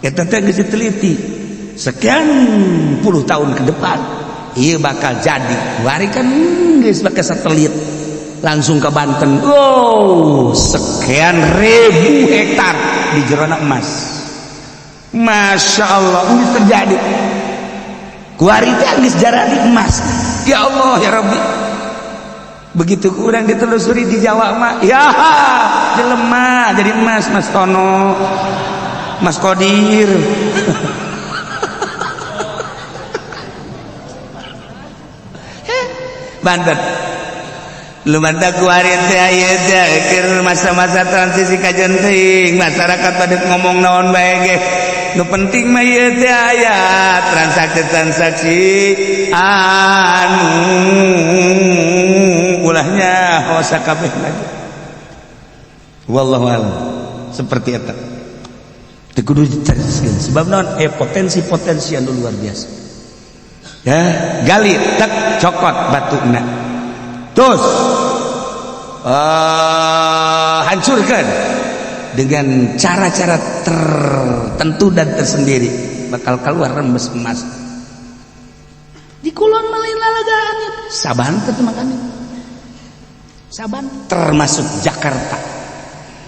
Eta teh geus diteliti sekian puluh tahun ke depan iya bakal jadi. Wari kan geus pakai satelit langsung ke Banten. Oh, sekian ribu hektar di jerona emas. Masya Allah, ini terjadi. Kuari teh geus jaradi emas. Ya Allah, ya Rabbi. Begitu kurang ditelusuri di Jawa mah, ya jelema jadi emas. Mas Tono, Mas Kodir. Banten lumanta kuari teh aya teh keur masa-masa transisi kajen teuing, masyarakat pada ngomong naon bae ge, nu penting mah ieu teh aya transaksi-transaksi anu ulahnya hosa kabeh lagi. Wallahu a'lam, seperti eta teu kudu dicariskeun sebab naon, potensi-potensi anu luar biasa ya. Gali tek, cokot batuna, terus hancurkan dengan cara-cara tertentu dan tersendiri, bakal keluar rembes emas. Di kulon malain lalagaan saban teh makanya saban, termasuk Jakarta.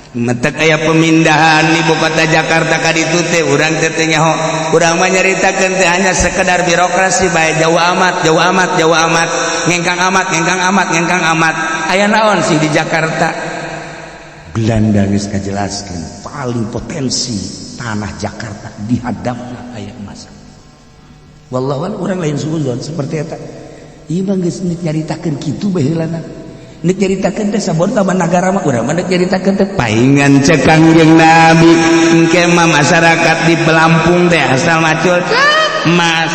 Metek aya pemindahan ibu kota Jakarta ka ditu teh, urang teh teu nyaho. Urang mah nyaritakeun teh hanya sekedar birokrasi bae. Jauh amat, jauh amat, jauh amat, ngengkang amat, ngengkang amat, ngengkang amat. Aya naon sih di Jakarta? Belanda geus ngajelaskeun paling potensi tanah Jakarta dihadapna aya emas. Wallahu a'lam, urang lain suuzon seperti eta. Ieu mah geus nyaritakeun kitu baheulana. Nek nyaritakeun teh sabon tambah nagara mah, urang mah nek nyaritakeun teh paingan cek Kangjeng Nabi engke mah masyarakat di Pelampung teh asal macul emas.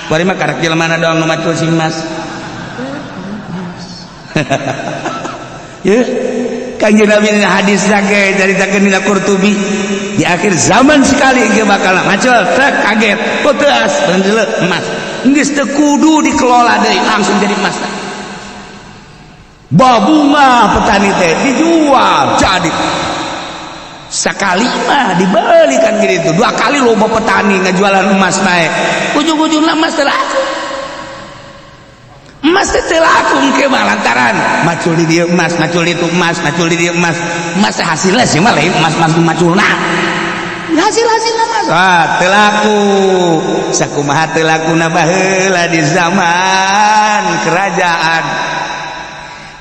Bari mah karek jelema doang nu macul sing emas. Ya, Kangjeng Nabi dina hadis ge caritakeun dina Qurtubi, di akhir zaman sekali engke bakal macul teh kaget, putus emas. Geus teu kudu dikelola deui, langsung jadi emas. Babunga petani teh dijual jadi sekali mah dibeli kan gitu, dua kali loba petani ngejualan emas naik, ujung-ujungnya emas teh laku, emas teh laku engke mah lantaran macul di dieu emas, macul di itu emas, macul di dieu emas. Emas teh hasilnya sih mah lain emas, emas maculna hasil-hasilna emas, ah teu laku. Sakumaha teu lakuna baheula di zaman kerajaan?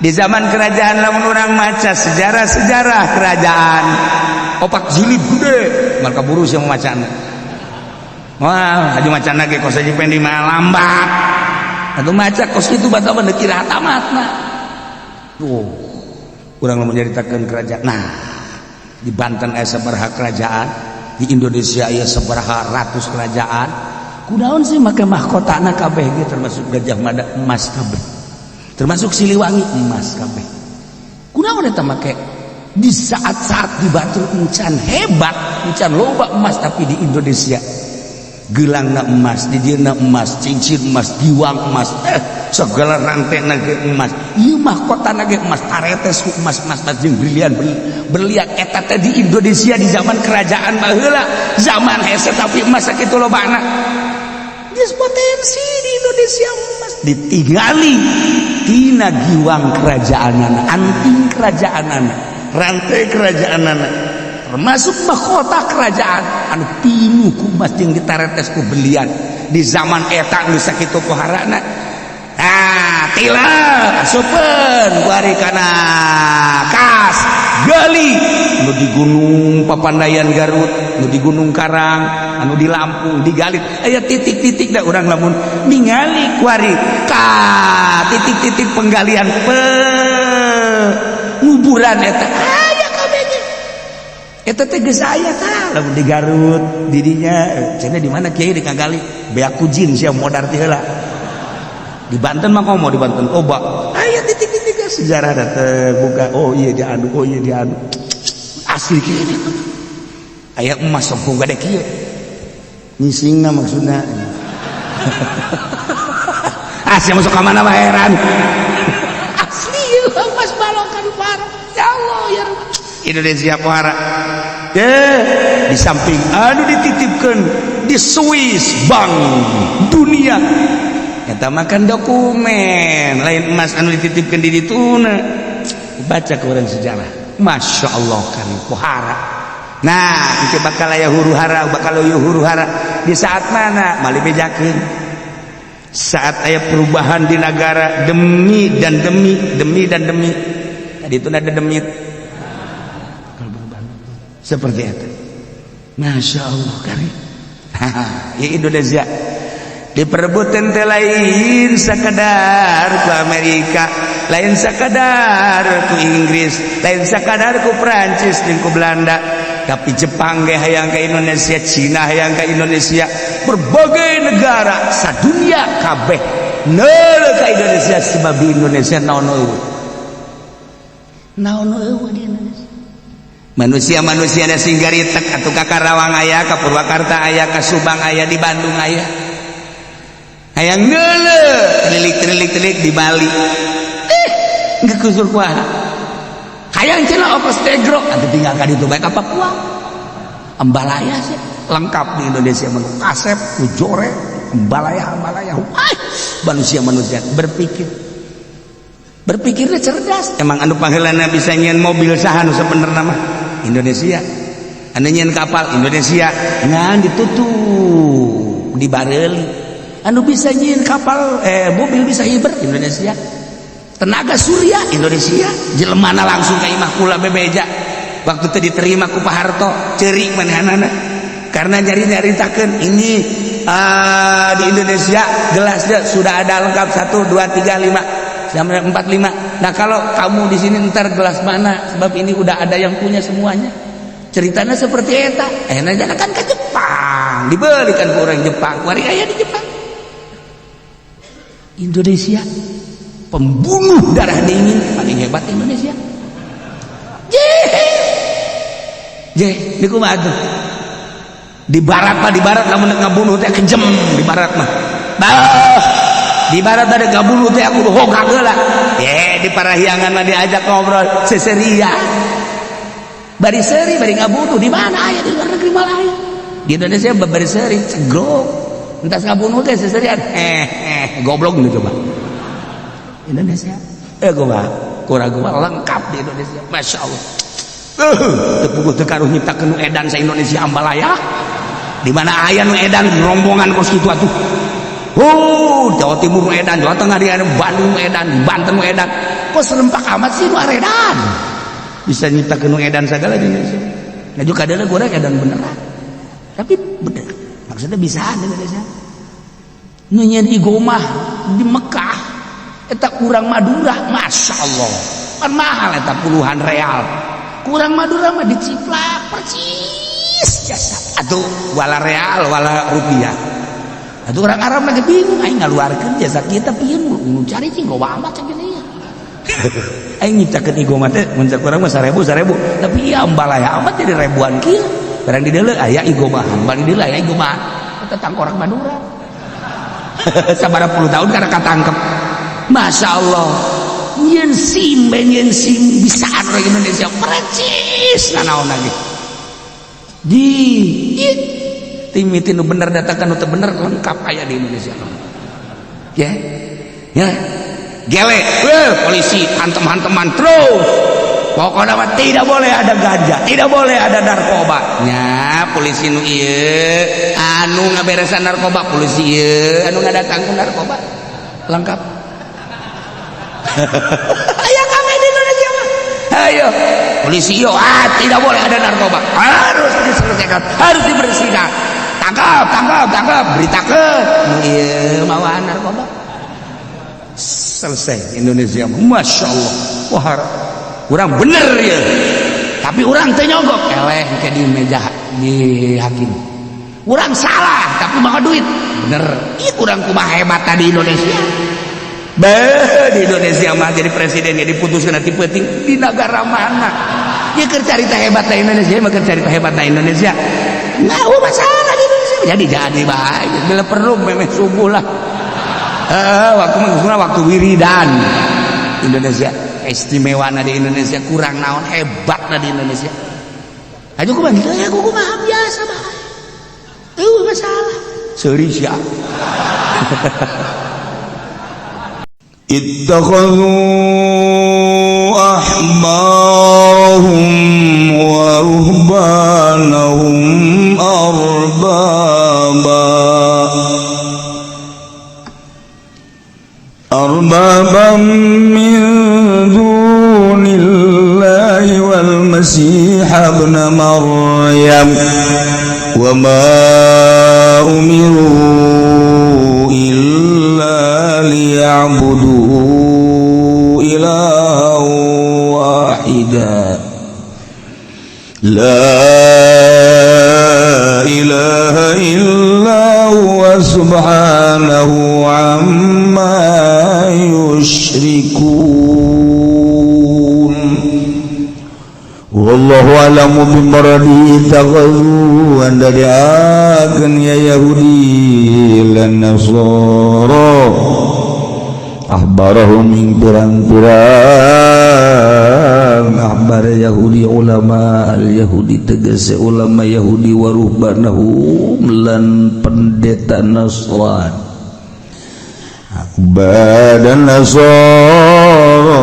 Di zaman kerajaan, lamun urang maca sejarah-sejarah kerajaan opak jilid gede, maka buru sih macana. Wah, haji macana ge kos haji pendi mah lambat atuh maca kos itu batal mah kira tamatna. Tuh urang lamun nyaritakeun kerajaan, nah di Banten aya sabaraha kerajaan, di Indonesia aya sabaraha ratus kerajaan, kunaon sih make mahkotana kabeh ge, termasuk Gajah Mada, emas kabeh, termasuk Siliwangi emas kabeh? Kunaon eta make di saat-saat di Batu encan hebat, encan loba emas, tapi di Indonesia gelangna emas, di dieuna emas, cincin emas, giwang emas, segala rantai ge emas, ieu mahkotana ge emas, taretes ku emas, emas emas jeung berlian berlian. Eta teh di Indonesia di zaman kerajaan baheula, zaman hese, tapi emas sakitu lobana. Geus potensi di Indonesia emas ditinggali tina giwang kerajaanana, anting kerajaanana, rantai kerajaanana, termasuk mahkota kerajaan anu pinuh ku emas jeung ditaretes ku berlian. Di zaman eta geus sakitu poharana. Ah, tila asupeun kuari kana kas gali nu di Gunung Papandayan Garut, nu di Gunung Karang, anu di Lampung digali, aya titik-titik da. Urang lamun ningali kuari ka titik-titik penggalian penguburan eta aya kabeh. Eta teh geus aya tah lamun di Garut didinya cenah. Di mana kiai di kagali beak ku jin sia modar ti heula. Di Banten mah komo, di Banten loba aya titik-titik sejarah datang buka, oh iya diadu, oh iya diadu, asli kieu aya emas sompung gade kieu ngisingna maksudna. Ah, sia masuk ka mana mah heran. Asli ieu emas balong ka parah. Ya Allah, ya Rabbi, Indonesia pohara. Di samping anu dititipkan di Swiss, Bank Dunia, eta makan dokumen lain emas anu dititipkan di dituna. Baca ke orang sejarah, Masya Allah kan pohara. Nah, itu bakal aya huru hara, bakal aya huru hara di saat mana mali bejakeun, saat aya perubahan di negara demi dan demi, demi dan demi. Tadi itu ada demit seperti itu. Masya Allah kari ya, Indonesia diperebutkan teh lain sakadar ku Amerika, lain sakadar ku Inggris, lain sakadar ku Prancis jeung ku Belanda, tapi Jepang ge hayang ke Indonesia, Cina hayang ke Indonesia, berbagai negara sadunia kabeh neuleuh ka Indonesia, sebab di Indonesia naon eueuh, naon eueuh di Indonesia. Manusia-manusia ada sing garitek atuh, ka Karawang aya, ka Purwakarta aya, ka Subang aya, di Bandung aya. Hayang neuleuh, telilik telilik telilik di Bali. Eh, geus kusur kuah. Hayang cenah ongkos tegro, atuh tinggal ka ditu bae ka Papua. Ambalaya sih lengkap di Indonesia mah, kasep, ujore, ambalaya, ambalaya. Wah, manusia-manusia berpikir, berpikirnya cerdas. Emang anu panggilanna bisa nyieun mobil saha nu sebenarnya mah? Indonesia. Anu nyieun kapal Indonesia, ngan ditutup di bareuli. Anu bisa nyieun kapal, eh, mobil bisa hiber Indonesia. Tenaga surya Indonesia. Jelemana langsung ka imah kula bebeja. Waktu itu diterima ku Pak Harto, ceurik manehanana karena nyari-nyaritakeun ini di Indonesia gelasnya sudah ada lengkap 1 2 3 5 sampai 4 5. Nah, kalau kamu di sini ntar gelas mana? Sebab ini udah ada yang punya semuanya. Ceritanya seperti eta. Eh, nah, kan ke Jepang, dibelikan ke orang Jepang. Mari aya di Jepang. Indonesia pembunuh darah dingin paling hebat Indonesia. Je, je, di kumaha tuh? Di barat mah, di barat lamun ngabunuh teh kejem di barat mah. Bah, di barat ada ngabunuh teh aku hoga heula. Ye, di Parahyangan mah diajak ngobrol seseria. Bari seuri bari ngabunuh, di mana aya di luar negeri malah aya. Di Indonesia bari seuri cegrok. Entas ngabunuh teh seserian. Eh, eh, goblok gitu coba. Indonesia. Eh, gua kurang gua lengkap di Indonesia. Masya Allah. Teu puguh teu karuh nyiptakeun nu edan sa Indonesia ambalaya. Di mana aya nu edan rombongan kos kitu atuh. Oh, Jawa Timur nu edan, Jawa Tengah di Bandung nu edan, Banten nu edan. Kok serempak amat sih nu edan? Bisa nyiptakeun nu edan segala di Indonesia. Nah, juga ada goreng edan beneran. Tapi bener. Maksudnya bisa di Indonesia. Nu nyieun igomah di Mekah eta kurang Madura, Masya Allah. Kan mahal eta puluhan real. Kurang Madura mah diciplak persis jasa. Atuh wala real wala rupiah. Atuh orang Arab lagi bingung, aing ngaluarkeun jasa kita pieu nu cari cing loba amat cek gini. Aing nyiptakeun igomah teh mun cek urang mah 1000 1000, tapi iya ambalaya amat jadi ribuan kieu. Barang di deuleu aya igomahan, bari di deuleu aya igomahan. Eta tangkorak Madura. Sabaraha puluh tahun karena katangkep. Masya Allah. Nyen SIM, nyen SIM bisaan orang Indonesia percis nanaon lagi. Di tim itu nu bener datangkan nu bener lengkap aya di Indonesia. Ya. Ya. Gele, weh, polisi hantem-hanteman terus. Pokoknya mah tidak boleh ada ganja, tidak boleh ada narkoba. Nya, polisi nu ieu anu ngaberesan narkoba, polisi ieu anu ngadatangkeun narkoba. Lengkap. Aya kabeh di Indonesia mah. Ayo, polisi yo, ah, tidak boleh ada narkoba. Harus diselesaikan, harus dibersihkan. Tangkap, tangkap, tangkap, beritakeun. Nu ieu mawaan narkoba. Selesai Indonesia mah. Masya Allah. Wah, kurang bener ya. Tapi orang teh nyogok, eleh ke di meja di hakim. Urang salah, tapi mawa duit. Bener. Ih, kurang kumaha hebat tadi Indonesia. Beh, di Indonesia mah jadi presiden ya diputuskan nanti penting di negara mana. Ya keur carita hebat na Indonesia mah, keur carita hebat na Indonesia. Nggak masalah di Indonesia. Jadi baik. Bila perlu memeh subuh lah. Eh, waktu mah waktu wiridan. Indonesia istimewa di Indonesia kurang naon hebat di Indonesia. Aja kumaha teu ya kumaha biasa bae. Eueuh masalah. Seuri sia. Ittakhadhu ahbarahum wa ruhbanahum arbaban min dunillahi wal masih ibn Maryam wa ma umiru illa liya'budu ilahan wahida la ilaha illa huwa subhanahu amma yushrikun. Wallahu a'lamu bimuradihi taghadhu anda diakeun ya Yahudi lan Nasara ahbarahum ing pirang-pirang ahbar Yahudi ulama al Yahudi tegese ulama Yahudi waruhbanahum lan pendeta Nasrani badan Nasara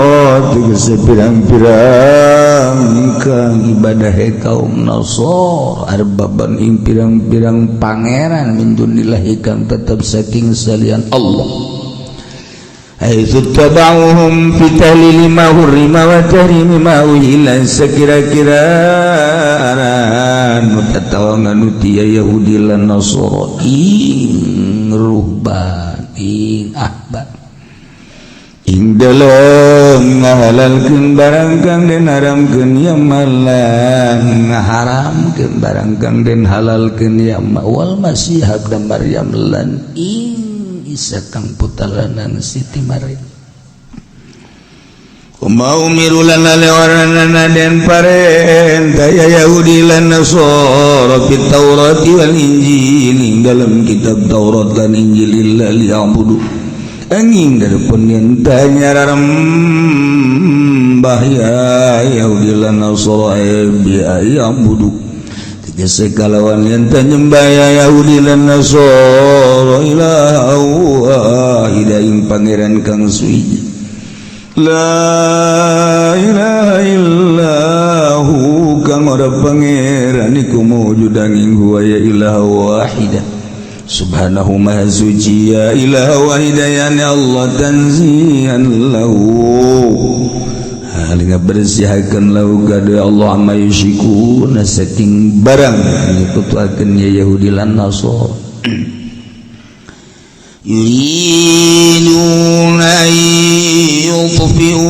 tegese pirang-pirang kang ibadah kaum Nasara arbaban ing pirang-pirang pangeran min dunillahi kang tetep saking salian Allah. Haitsu tabauhum fi tahlili ma hurrima wa tahrimi ma uhilla sakira-kira nu tatawangan nu ti Yahudi lan Nasara ing ruhban ing ahbar ing dalem ngahalalkeun barang kang den haramkeun ya malan ngaharamkeun barang kang den halalkeun ya wal masih ibn Maryam lan ing Isa kang putalanan Siti Maryam. Kuma umiru lan lewaranana den parenta ya Yahudi lan Nasara fit Taurat wal Injil ing dalam kitab Taurat lan Injil illa liya'budu angin daripun yen nyararembah ya Yahudi lan Nasara bi ya'budu tegese kalawan yen nyembah ya Yahudi lan Nasara ilaha wahida ing pangeran kang suci la ilaha illahu kang ora pangeran iku mawjud ing huwa ya ilaha wahida subhanahu maha suci ya ilaha wahida ya Allah tanzihan lahu halina bersihakan lahu gade Allah amma yusyikuna saking barang nyekutuakeun ya Yahudi lan Nasara yuriduna an yutfi'u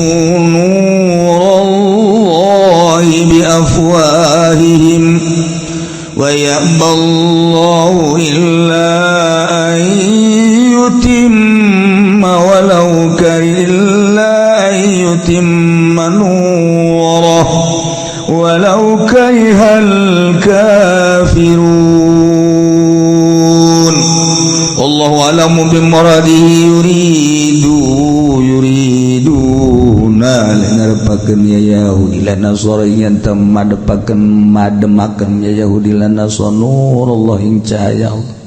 nurallahi bi afwahihim wa ya'ballahu illa an yutimma walau kariha an yutimma nurahu walau karihal kafirun. Wallahu a'lamu bimuradihi yuriduna langarepakeun ya Yahudi lan Nasara yen teu madepakeun mademakeun ya Yahudi lan Nasara nurullah ing cahaya Allah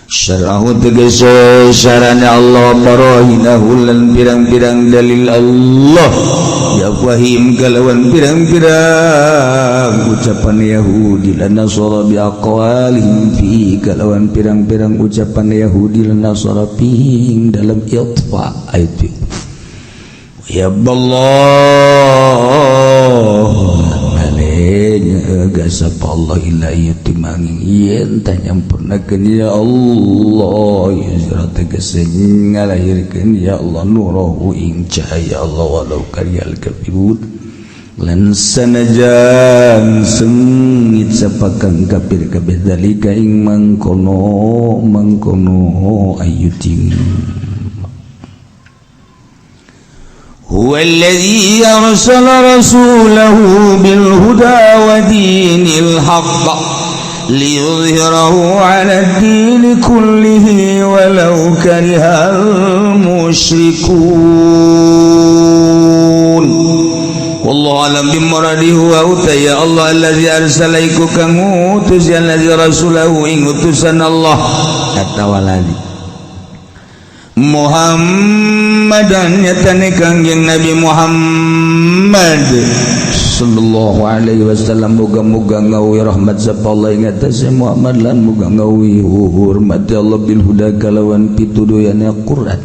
syarahu tegese syarana Allah barahinahu lan pirang-pirang dalil Allah ya fahim kalawan pirang-pirang ucapan Yahudi lan Nasara bi aqwalihim fi kalawan pirang-pirang ucapan Yahudi lan Nasara fi dalam itfa ayat ya Allah gasap Allah illa yutimangin yen tah nyampurnakeun ya Allah ya tegese ngalahirkeun ya Allah nurahu ing cahaya Allah walau karihal kafirun lan sanajan sengit sapakang kafir kabeh dalika ing mangkono mangkono ayutim. هو الذي أرسل رسوله بالهدى ودين الحق ليظهره على الدين كله ولو كره المشركون. والله Allah alam bimuradihi wa utaya Allah allazi arsala iku kang ngutus ya allazi rasulahu ing utusan Allah kata waladi Muhammadan nyatane Kangjeng Nabi Muhammad sallallahu alaihi wasallam. Muga-muga ngawi rahmat sapa Allah ing atase Muhammad lan muga ngawi hormat Allah bil huda kalawan pituduhana Quran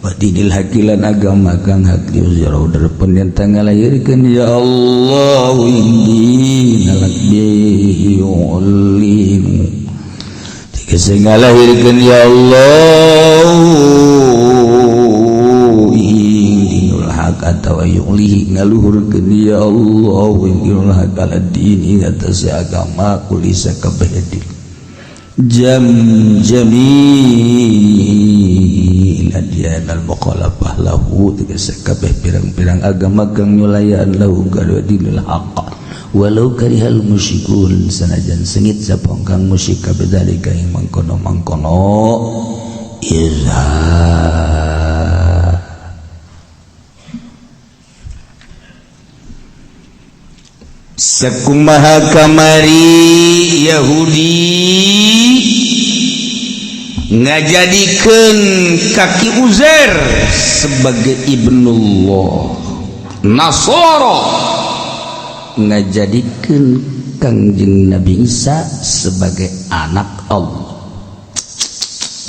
wa dinil haqilan agama kang hak yuzira darpun yen ngalahirkeun ya Allah ing dinal bihi yulimu tegese ngalahirkeun ya Allah ing dinul haq atawa yulihi ngaluhurkeun ya Allah ing dinul haq ala din ing atase agama kulisa kabeh din jam jamil adyan al mukhalafah lahu tegese kabeh pirang-pirang agama kang nyulayan lahu kadua dinul haq walau karihal musyrikun sanajan sengit sapa kang musyrik kabeh dalika ing mangkono-mangkono izhar. Sakumaha kamari Yahudi ngajadikeun kaki Uzair sebagai ibnullah, Nasara ngajadikeun Kangjeng Nabi Isa sebagai anak Allah.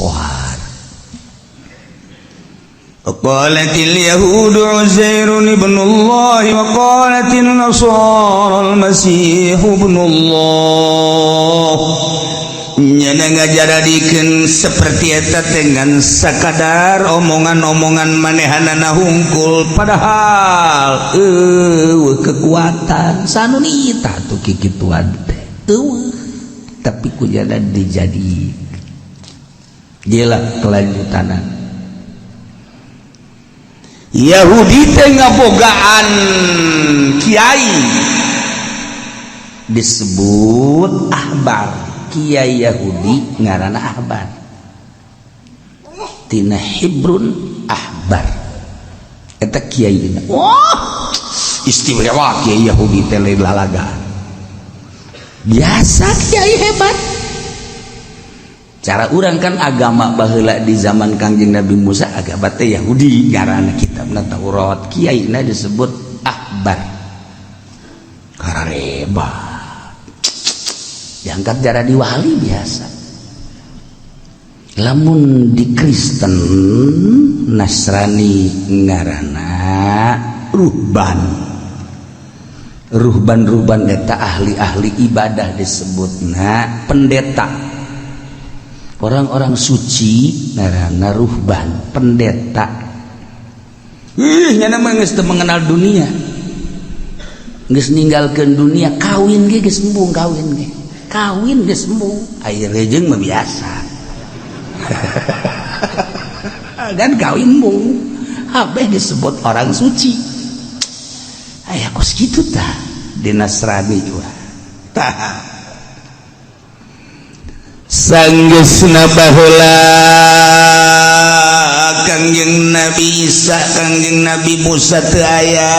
Pohar. Qalatil yahudu Uzairun ibnullah wa qalatin nasara al-masih ibnullah. Nyana ngajaradikeun seperti eta dengan sakadar omongan-omongan manehanana hungkul padahal eueuh kekuatan sanunita tuh kikituan teh eueuh tapi ku jana dijadi gila kelanjutana Yahudi teh ngabogaan kiai disebut ahbar. Kiai Yahudi ngaranna ahbar tina Hibrun ahbar eta kiai. Wah, istimewa kiai Yahudi teh lain lalagaan biasa kiai hebat. Cara urang kan agama baheula di zaman Kangjeng Nabi Musa agama teh Yahudi ngaranna kitabna Taurat, kiaina disebut ahbar kararebat diangkat jaradi wali biasa. Lamun di Kristen Nasrani ngaranna ruhban. Ruhban-ruhban eta ahli-ahli ibadah disebutna pendeta. Orang-orang suci ngaranna ruhban, pendeta. Ih, nyana mah geus teu mengenal dunia. Geus ninggalkeun dunia, kawin ge geus embung kawin ge. Kawin geus embung, aya rejeng mah biasa. Dan kawin embung. Habeh disebut orang suci. Aya kos kitu tah di Nasrani juga. Tah. Sanggeusna baheula Kangjeng Nabi Isa, Kangjeng Nabi Musa teu aya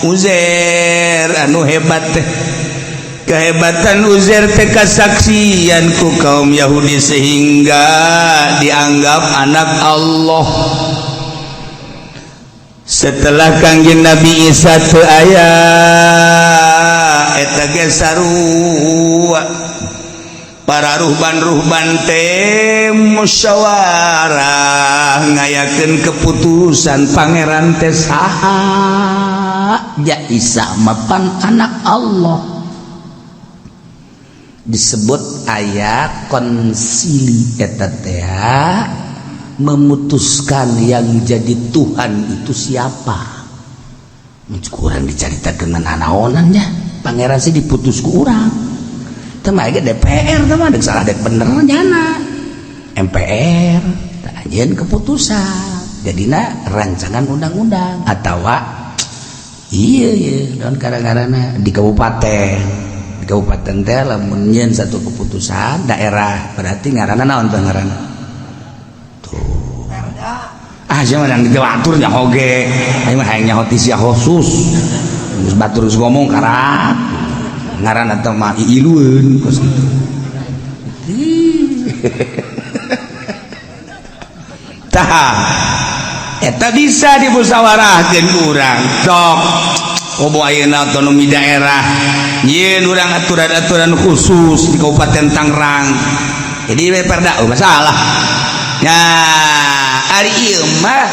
Uzair anu hebat teh. Kehebatan Uzair teh kasaksian ku kaum Yahudi sehingga dianggap anak Allah. Setelah Kangjeng Nabi Isa teu aya eta ge sarua para ruhban-ruhban teh musyawarah ngayakeun keputusan pangeran teh saha ja Isa mapan anak Allah. Disebut aya konsili eta teh memutuskan yang jadi Tuhan itu siapa. Kurang dicaritakeun nanaonan nya pangeran sih diputus ku urang. Teu mah ge DPR teh mah deuk salah deuk bener nyana. MPR tah anjeun keputusan. Jadina rancangan undang-undang atawa iya iya daun kadang-kadang di kabupaten. Di kabupaten teh lamun nyeun satu keputusan daerah berarti ngaranna naon teh ngaranna? Tuh. Ah sia mah dang diatur nya oge. Aing mah hayang nyaho ti sia khusus. Geus batur geus ngomong karak. Ngaran eta mah iilueun kos kitu. Tah eta bisa dimusyawarahkeun ku urang. Sok komo ayeuna otonomi daerah nyieun urang aturan-aturan khusus di Kabupaten Tangerang. Jadi perda oh masalah. Ya ari ieu mah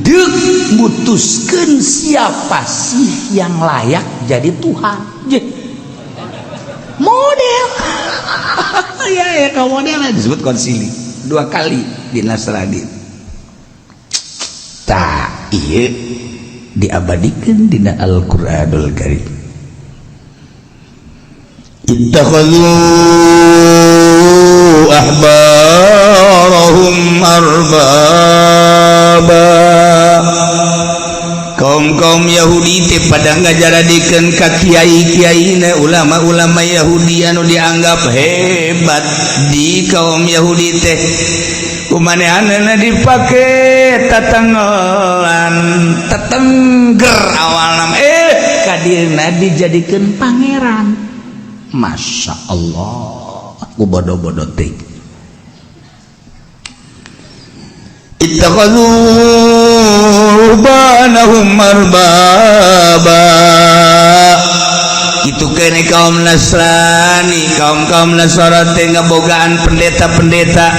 deuk mutuskeun siapa sih yang layak jadi Tuhan. Je. Model. Ya ya ka model disebut konsili dua kali di Nasrani. Tah ieu diabadikan dina Al-Qur'anul Karim. Ittakhadhu ahbarahum arbaba. Kaum-kaum Yahudi teh pada ngajaradikeun ka kiai-kiaina ulama-ulama Yahudi anu dianggap hebat di kaum Yahudi teh kumanehanna dipake tatangelan tetengger awalna kadieuna dijadikeun pangeran. Masya Allah, ku bodoh-bodoh teh. Ittakhadhu ruhbanahum arbaba. Itu kene kaum Nasrani, kaum-kaum Nasara teh ngabogaan pendeta-pendeta.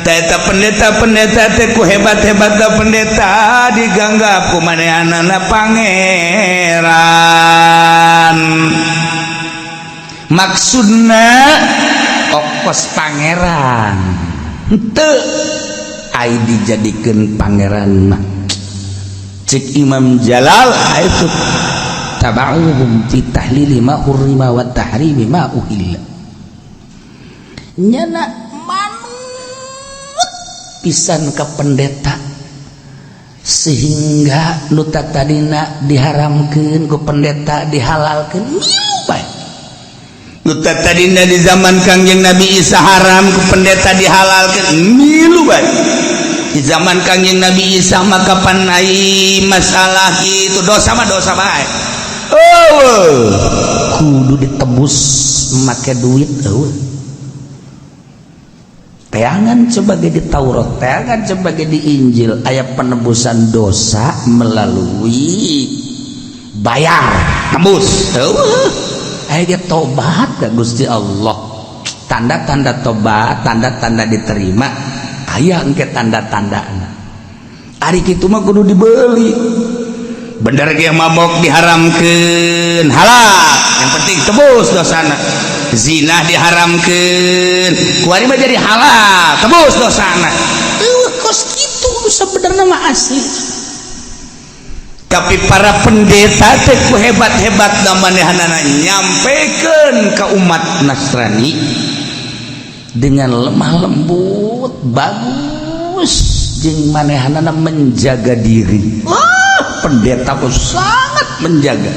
Eta pendeta-pendeta teh ku hebat-hebatna pendeta diganggap ku manehanana pangeran. Maksudna okos pangeran. Henteu ai dijadikeun pangeran mah. Cek Imam Jalal itu tabauhum fi tahlili ma hurrima wa tahrimi ma uhilla. Nyana manut pisan ka pendeta sehingga nu tadina diharamkeun ku pendeta dihalalkeun milu bae. Nu tadina di zaman Kangjeng Nabi Isa haram ku pendeta dihalalkeun milu bae. Di zaman Kangjeng Nabi Isa maka panai masalah itu dosa mah dosa bae. Oh, kudu ditebus make duit eueuh. Teangan sebagai di Taurat, teangan sebagai di Injil aya penebusan dosa melalui bayar, tebus. Eueuh. Aya ge tobat ka Gusti Allah. Tanda-tanda tobat, tanda-tanda diterima, aya engke tanda-tandana. Ari kitu mah kudu dibeli. Bener ge mabok diharamkeun, halal. Yang penting tebus dosana. Zina diharamkeun, kuari mah jadi halal, tebus dosana. Eueuh kos kitu nu sabenerna mah asli. Tapi para pendeta teh ku hebat-hebat manehanana nyampekeun ka umat Nasrani dengan lemah lembut, bagus jeung manehanana menjaga diri. Wah, pendeta pun sangat menjaga.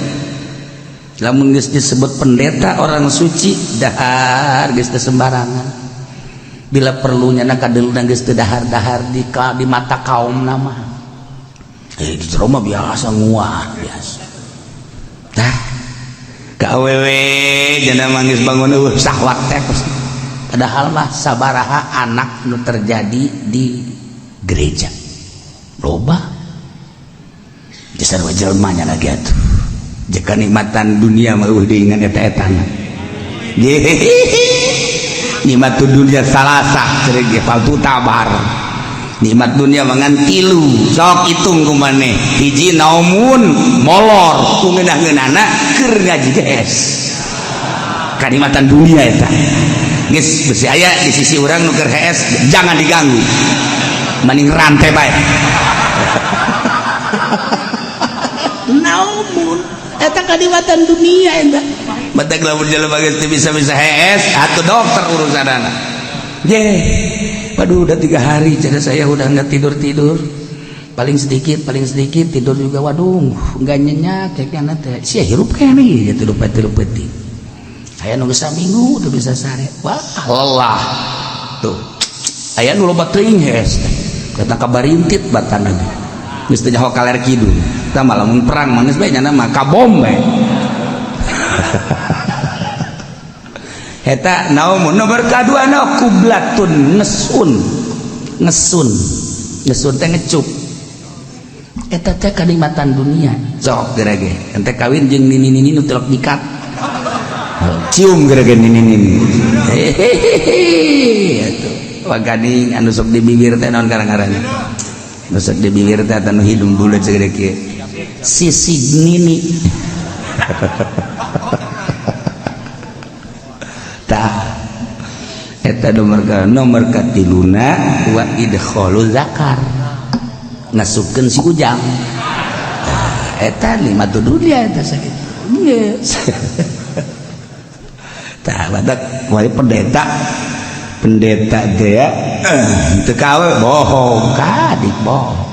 Lamun geus disebut pendeta orang suci, dahar geus teu sembarangan. Bila perlunya na kadeluna geus teu dahar-dahar di mata kaum nama. Di jero mah biasa nguah biasa. Tah ka awewe jana mangis bangun eueuh sahwat teh. Padahal mah sabaraha anak nu terjadi di gereja. Loba. Jasar jelema nya lagi atuh. Jika nikmatan dunia mah eueuh deui ngan eta-etana. Nikmat dunia salasa cerik ge paltu tabar. Nikmat dunia mangan tilu sok hitung ku maneh hiji naumun molor ku ngeunah-ngeunahna keur ngaji geus kanikmatan dunia eta geus besi aya di sisi urang nu keur hees jangan diganggu mending rantai bae naumun eta kanikmatan dunia eta batak lamun jelema geus teu bisa-bisa hees atuh dokter urusanana. Ye, waduh udah 3 hari jadi saya udah nggak tidur-tidur. Paling sedikit tidur juga waduh nggak nyenyak kayaknya teh. Sia hirup kene gitu tidur peti. Aya nu geus saminggu teu bisa sare. Wah, lelah. Tuh. Aya nu loba teuing hees teh. Datang ka barintit batana ge. Geus teu nyaho kaler kidul. Tah mah lamun perang mah geus bae nya mah kabom bae. Eta naumun nomor kaduana kublatun ngesun. Ngesun. Ngesun teh ngecup. Eta teh kanikmatan dunia. Sok gerege. Ente kawin jeung nini-nini nu telok nyikat. Cium gerege nini-nini. Hehehe atuh. Waganing anu sok di bibir teh naon karang-karangna. Nu sok di bibir teh anu hidung buleut segede kieu. Sisig nini. Tah eta nomor katiluna wa idkhalu zakar. Ngasupkeun si ujang. Eta nikmat dunia eta sakitu. Geus. Tah badak wae pendeta. Pendeta teh teu kawe bohong kadik bohong.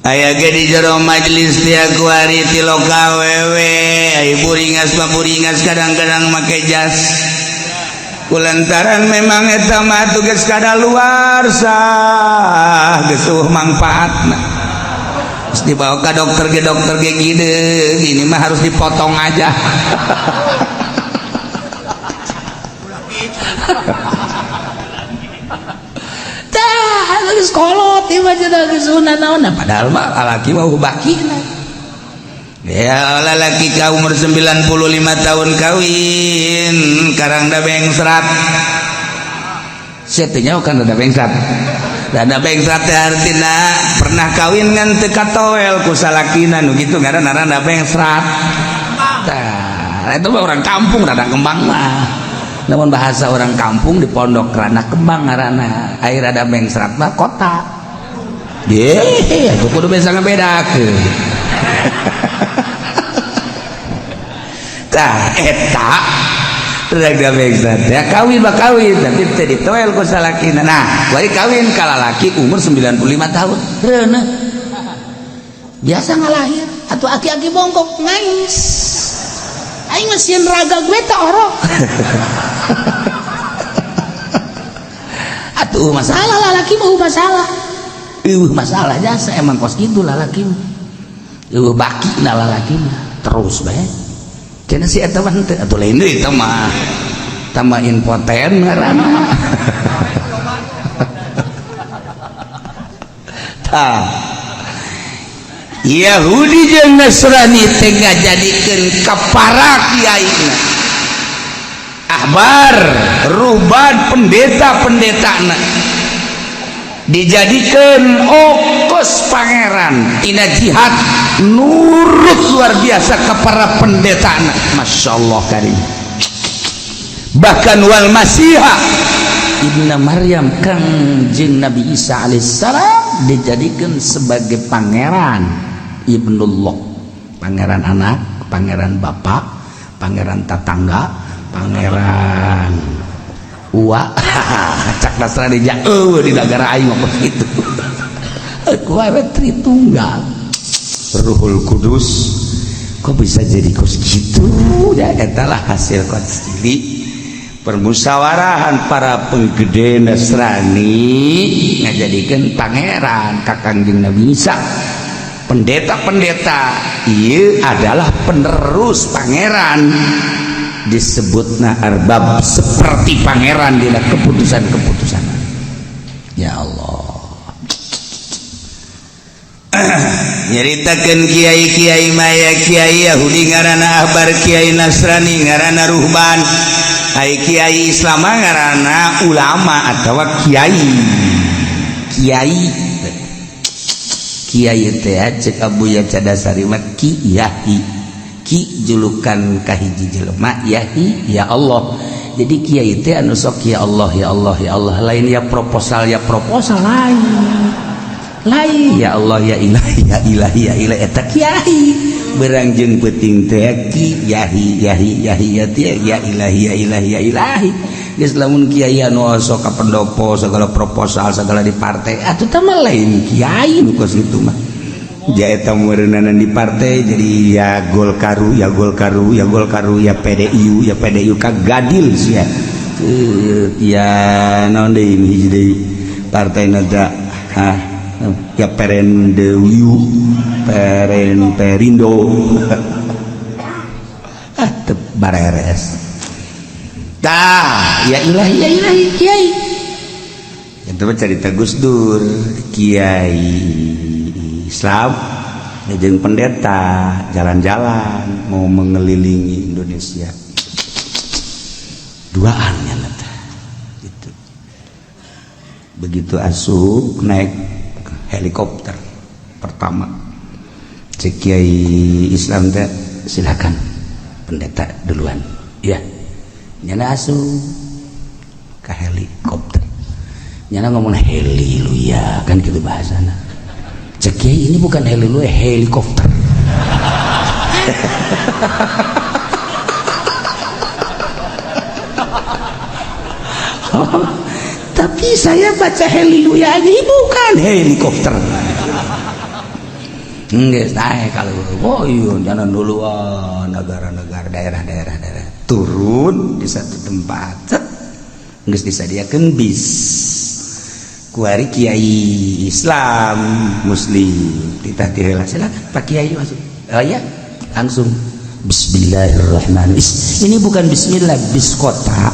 Aya ge di jero majelis teh kuari ti lokal wewe ai buringas mah buringas kadang-kadang make jas. Kulantaran memang eta mah tugas kadaluarsa geus eueuh mangfaatna. Terus dibawa ka dokter ge gede, ini mah harus dipotong aja. Tah geus kolot ieu mah cenah geus naon padahal mah lalaki mah bakina. Ya lalaki ka umur 95 tahun kawin karang da bengsrat. Sia teh nyaho kan da bengsrat. Da bengsrat teh artina pernah kawin ngan teu katoel ku salakina nu kitu ngaranna rada bengsrat. Tah eta mah orang kampung rada kembang mah. Namun bahasa orang kampung di pondok rana kembang ngaranna, air rada bengsrat mah kota. Ye, atuh kudu bisa ngebedakeun. Tah eta rada bengsrat ya kawin mah kawin tapi teu ditoel ku salakina. Nah, bari kawin ka lalaki umur 95 tahun. Reuneuh. Biasa ngalahir atuh aki-aki bongkok ngais. Aing mah sieun raga gue teh orok. Atuh masalah lalaki mah masalah. Eueuh masalah jasa emang kos kitu lalaki mah. Eueuh baki na lalaki mah terus bae. Cenah si eta mah henteu atuh lain deui eta mah. Tambah impoten ngaranna. Tah Yahudi jeung Nasrani teh ngajadikeun ka para kiaina. Ahbar, ruhban, pendeta-pendetana dijadikeun okos pangeran tina jihad nurut luar biasa ka para pendetana. Masya Allah karim. Bahkan wal Masiha Ibnu Maryam kang jeung Nabi Isa alaihissalam dijadikan sebagai pangeran Ibnullah, pangeran anak, pangeran bapak, pangeran tetangga, pangeran uwa. Cak Nasrani jauh di negara aing mah kitu. Aku awe Tritunggal Ruhul Kudus kok bisa jadi kos gitu ya eta lah hasil konsili permusyawarahan para penggede Nasrani ngajadikeun pangeran ka Kangjeng Nabi Isa. Pendeta-pendeta ieu adalah penerus pangeran disebutna arbab seperti pangeran dina keputusan-keputusan. Ya Allah. Nyaritakeun kiai-kiai maya kiai Yahudi ngaranna ahbar, kiai Nasrani ngaranna ruhban, ai kiai Islam ngaranna ulama atawa kiai. Kiai kiai teh cek Abu Ya Cadasari mah ki yahi. Ki julukan kahiji jelema yahi ya Allah. Jadi kiai teh anu sok ya Allah ya Allah ya Allah, lain ya proposal lain. Lain ya Allah ya ilahi ya ilahi ya ilahi eta kiai. Berang jeung peuting teh ki yahi yahi yahi ya ya ilahi ya ilahi ya ilahi. Geus lamun kiai anu sok ka pendopo segala proposal segala di partai atuh tah mah lain kiai nu kos kitu mah. Jaeta meureunana di partai jadi ya Golkaru ya Golkaru ya Golkaru ya PDIU ya PDIU ka gadil sia. Ya naon deui hiji deui partai na ha Ya Perendewiu, Peren Perindo. Ah, teu bareres. Tah, ya ilahi ya ilahi kiai. Itu mah cerita Gus Dur, kiai Islam jeung pendeta jalan-jalan mau mengelilingi Indonesia. Duaan ya gitu. Begitu asup naik helikopter pertama, cek kiai Islam teh, silakan pendeta duluan ya. Nyana asup ke helikopter, nyana ngomong heli lu ya kan gitu bahasana. Cek kiai, ini bukan heli lu, helikopter. Oh, tapi saya baca haleluya aja, bukan helikopter. Enggak, naik kalau oh iya jangan duluan negara-negara daerah-daerah daerah turun di satu tempat, geus disadiakeun bis. Kuari kiai Islam Muslim titah tiheula, silakan Pak Kiai masuk. Oh iya, langsung bismillahirrahmanirrahim. Ini bukan bismillah, bis kota.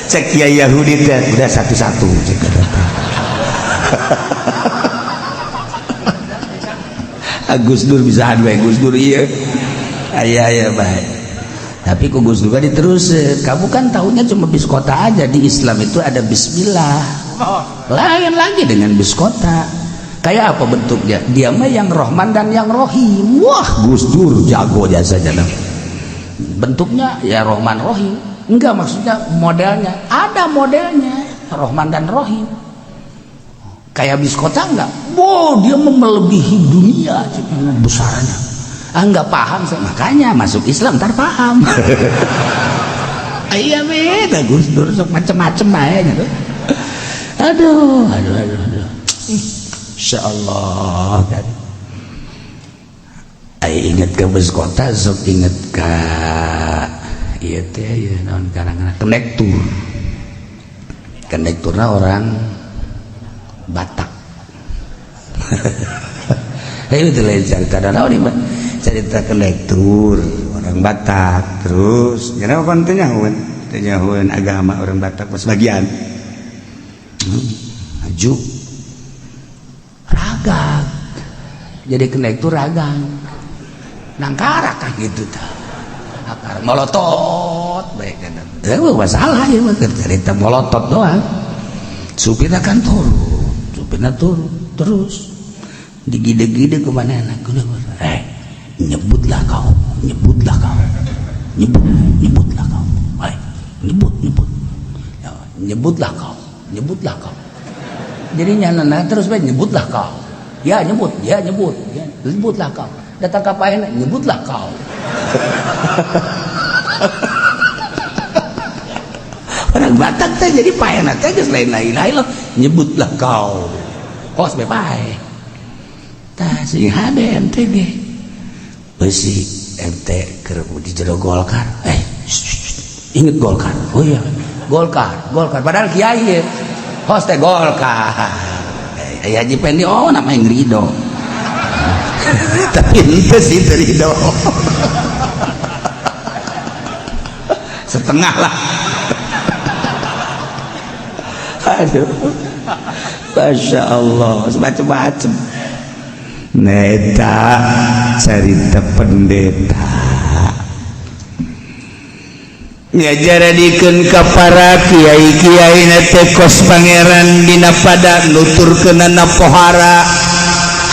Cek kiai Yahudi teh udah satu-satu cek kata. Gus Dur bisa bae Gus Dur ieu. Aya aya bae. Tapi ku Gus Dur diterus, kamu kan tahunya cuma bis kota aja, di Islam itu ada bismillah. Lain lagi dengan bis kota. Kayak apa bentuknya? Dia mah yang Rohman dan yang Rohim. Wah, Gus Dur jago jasa jana. Bentuknya ya Rohman Rohim. Enggak, maksudnya modelnya. Ada modelnya Rohman dan Rohim. Kayak bis kota enggak? Wow, dia melebihi dunia besarnya. Ah, enggak paham saya. Makanya masuk Islam ntar paham. Iya beda Gus Dur sok macem-macem aja gitu. Aduh, aduh, aduh, aduh. Insyaallah kan. Ai inget ke bus kota sok inget ka ieu teh ieu naon karangan konektur. Konekturna orang Batak. Ayo itu lain cerita naon ieu mah. Cerita konektur orang Batak terus nya pan teu nyahoeun, teu nyahoeun agama orang Batak sebagian. Maju ragag. Jadi konektur ragang. Nangkarak kan gitu tah. Akar molotot bae kan. Masalah ieu mah cerita molotot doang. Supirna kan turun, supirna turun terus digide-gide ke mana anak nyebutlah kau, nyebutlah kau, nyebut, nyebutlah kau, nyebut, nyebut, ya, nyebutlah kau, nyebutlah kau. Jadi nyana terus bae nyebutlah kau, ya nyebut, ya nyebut, ya nyebutlah kau. Datang ka paehna, nyebutlah kau. Orang Batak teh jadi paehna teh geus lain lain loh, nyebutlah kau. Kos be paeh. Tah sing hade ente ge. Beusi ente keur di jero Golkar. Inget Golkar. Oh iya, Golkar, Golkar. Padahal kiai ye. Hos teh Golkar. Haji Pendi oh namanya Ridho. Tapi ente sih Ridho. Setengah lah. Aduh. Masya Allah, macem-macem. Neta cerita pendeta ngajaradikeun ka para kiai-kiai na teh kos pangeran dina pada nuturkeunana pohara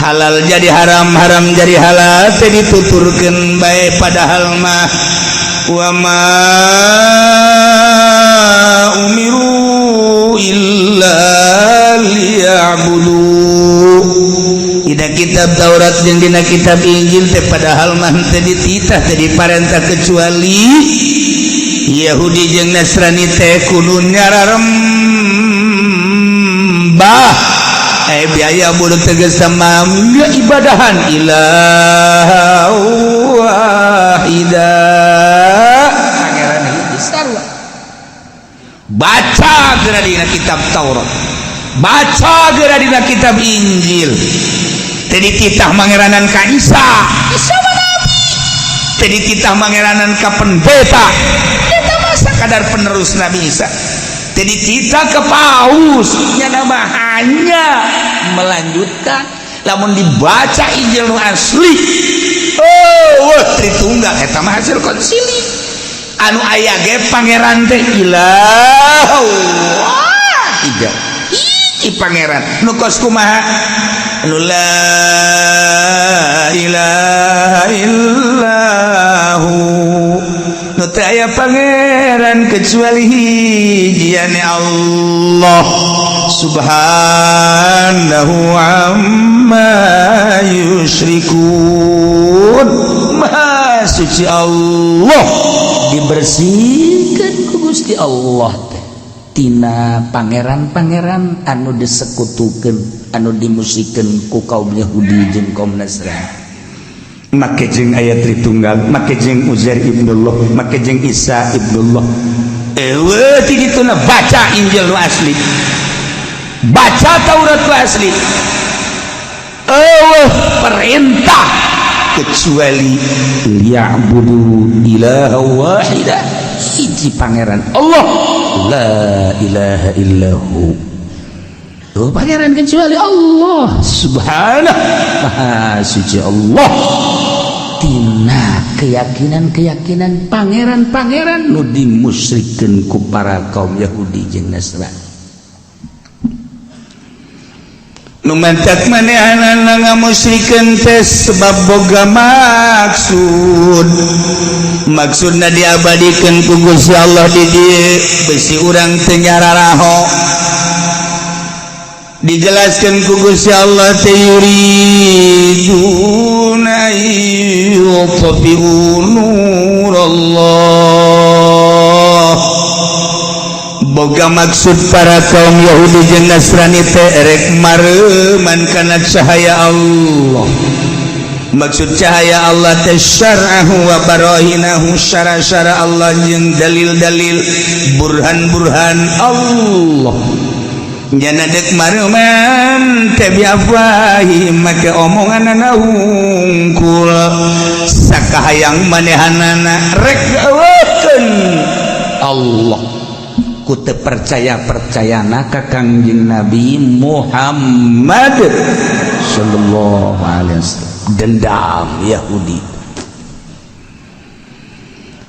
halal jadi haram, haram jadi halal teh dituturkeun bae padahal mah wa ma umiru illa liya'budu. Dina kitab Taurat jeung dina kitab Injil teh padahal mah teh dititah teh diparentah kecuali Yahudi jeung Nasrani teh kudu nyararembah biaya budu tegas sama ibadahan ilaha wahida pangeran hiji sarua. Baca geura dina kitab Taurat, baca geura dina kitab Injil. Teu dititah mangeranan ka Isa, Isa mah nabi. Teu dititah mangeranan ka pendeta, eta mah sakadar penerus Nabi Isa. Teu dititah ke paus, nya mah hanya melanjutkan. Lamun dibaca Injil nu asli, oh wah, Tritunggal eta mah hasil konsili. Anu aya ge pangeran teh ilah wahida, hiji pangeran. Nu kos kumaha? Anu la ilaha illahu, nu teu aya pangeran kecuali hiji, yani Allah. Subhanahu amma yusyrikun, maha suci Allah, Dibersihkan ku Gusti Allah teh tina pangeran-pangeran anu disekutukeun, anu dimusyrikkeun ku kaum Yahudi jeung kaum Nasrani. Make jeung aya Tritunggal, make jeung Uzair ibnullah, make jeung Isa ibnullah. Eueuh ti dituna. Baca Injil nu asli, baca Taurat nu asli, eueuh perintah kecuali liya'budu ilaha wahida, hiji pangeran Allah, la ilaha illahu. Oh, pangeran kecuali Allah. Subhanah, maha suci Allah tina keyakinan-keyakinan pangeran-pangeran nu dimusyrikeun ku para kaum Yahudi jeung Nasrani. Nu mantak manehanana ngamusyrikeun teh sebab boga maksud. Maksudna diabadikeun ku Gusti Allah di dieu besi urang teu nyararaho. Dijelaskan ku Gusti Allah teh yuriduna yutfi'u nurallah. Boga maksud para kaum Yahudi jeung Nasrani teh erek mareuman kana cahaya Allah. Maksud cahaya Allah teh syar'ahu wa barahinahu, syara-syara Allah jeung dalil-dalil, burhan-burhan Allah. Nyana dek mareuman teh biafwahihim, make omonganana hungkul. Sakahayang manehanana rek eueukeun Allah ku teu percaya-percayana ka Kangjeng Nabi Muhammad sallallahu alaihi wasallam. Dendam Yahudi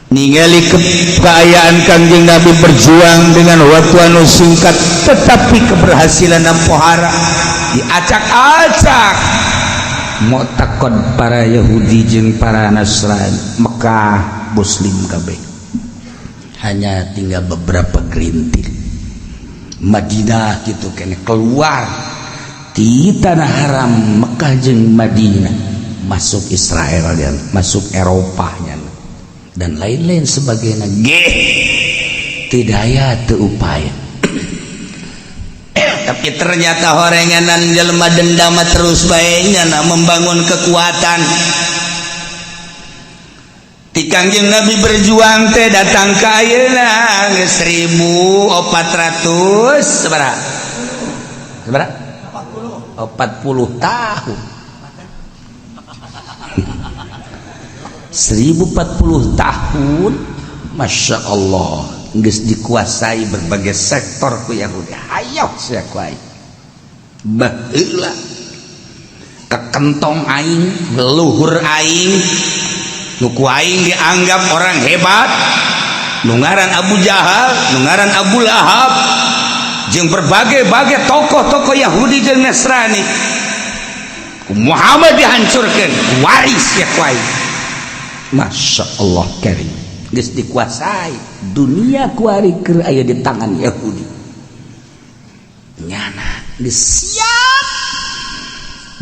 Ningali keayaan Kangjeng Nabi berjuang dengan waktu anu singkat tetapi keberhasilan pohara, diacak-acak muktakod para Yahudi jeung para Nasrani. Mekah Muslim kabeh, hanya tinggal beberapa gerintil. Madinah gitu kene, keluar di tanah haram Mekah jeung Madinah, masuk Israel dan masuk Eropahnya dan lain-lain sebagainya. Ge tidak aya teu upaya. Tapi ternyata horenganan jelema dendam terus bae nyana membangun kekuatan. Ti Kangjeng Nabi berjuang teh datang ka ayeuna geus 1400 sabaraha? Sabaraha? 40 tahun. 1040 tahun, Masya Allah, geus dikuasai berbagai sektor ku Yahudi. Hayoh sia ku aing, baheula kekentong aing, leluhur aing nu ku aing dianggap orang hebat, nu ngaran Abu Jahal, nu ngaran Abu Lahab, jeung berbagai-bagai tokoh-tokoh Yahudi jeung Nasrani, ku Muhammad dihancurkan, waris ya ku aing. Masya Allah karim, geus dikuasai dunia kuari keur aya di tangan Yahudi. Nyana geus siap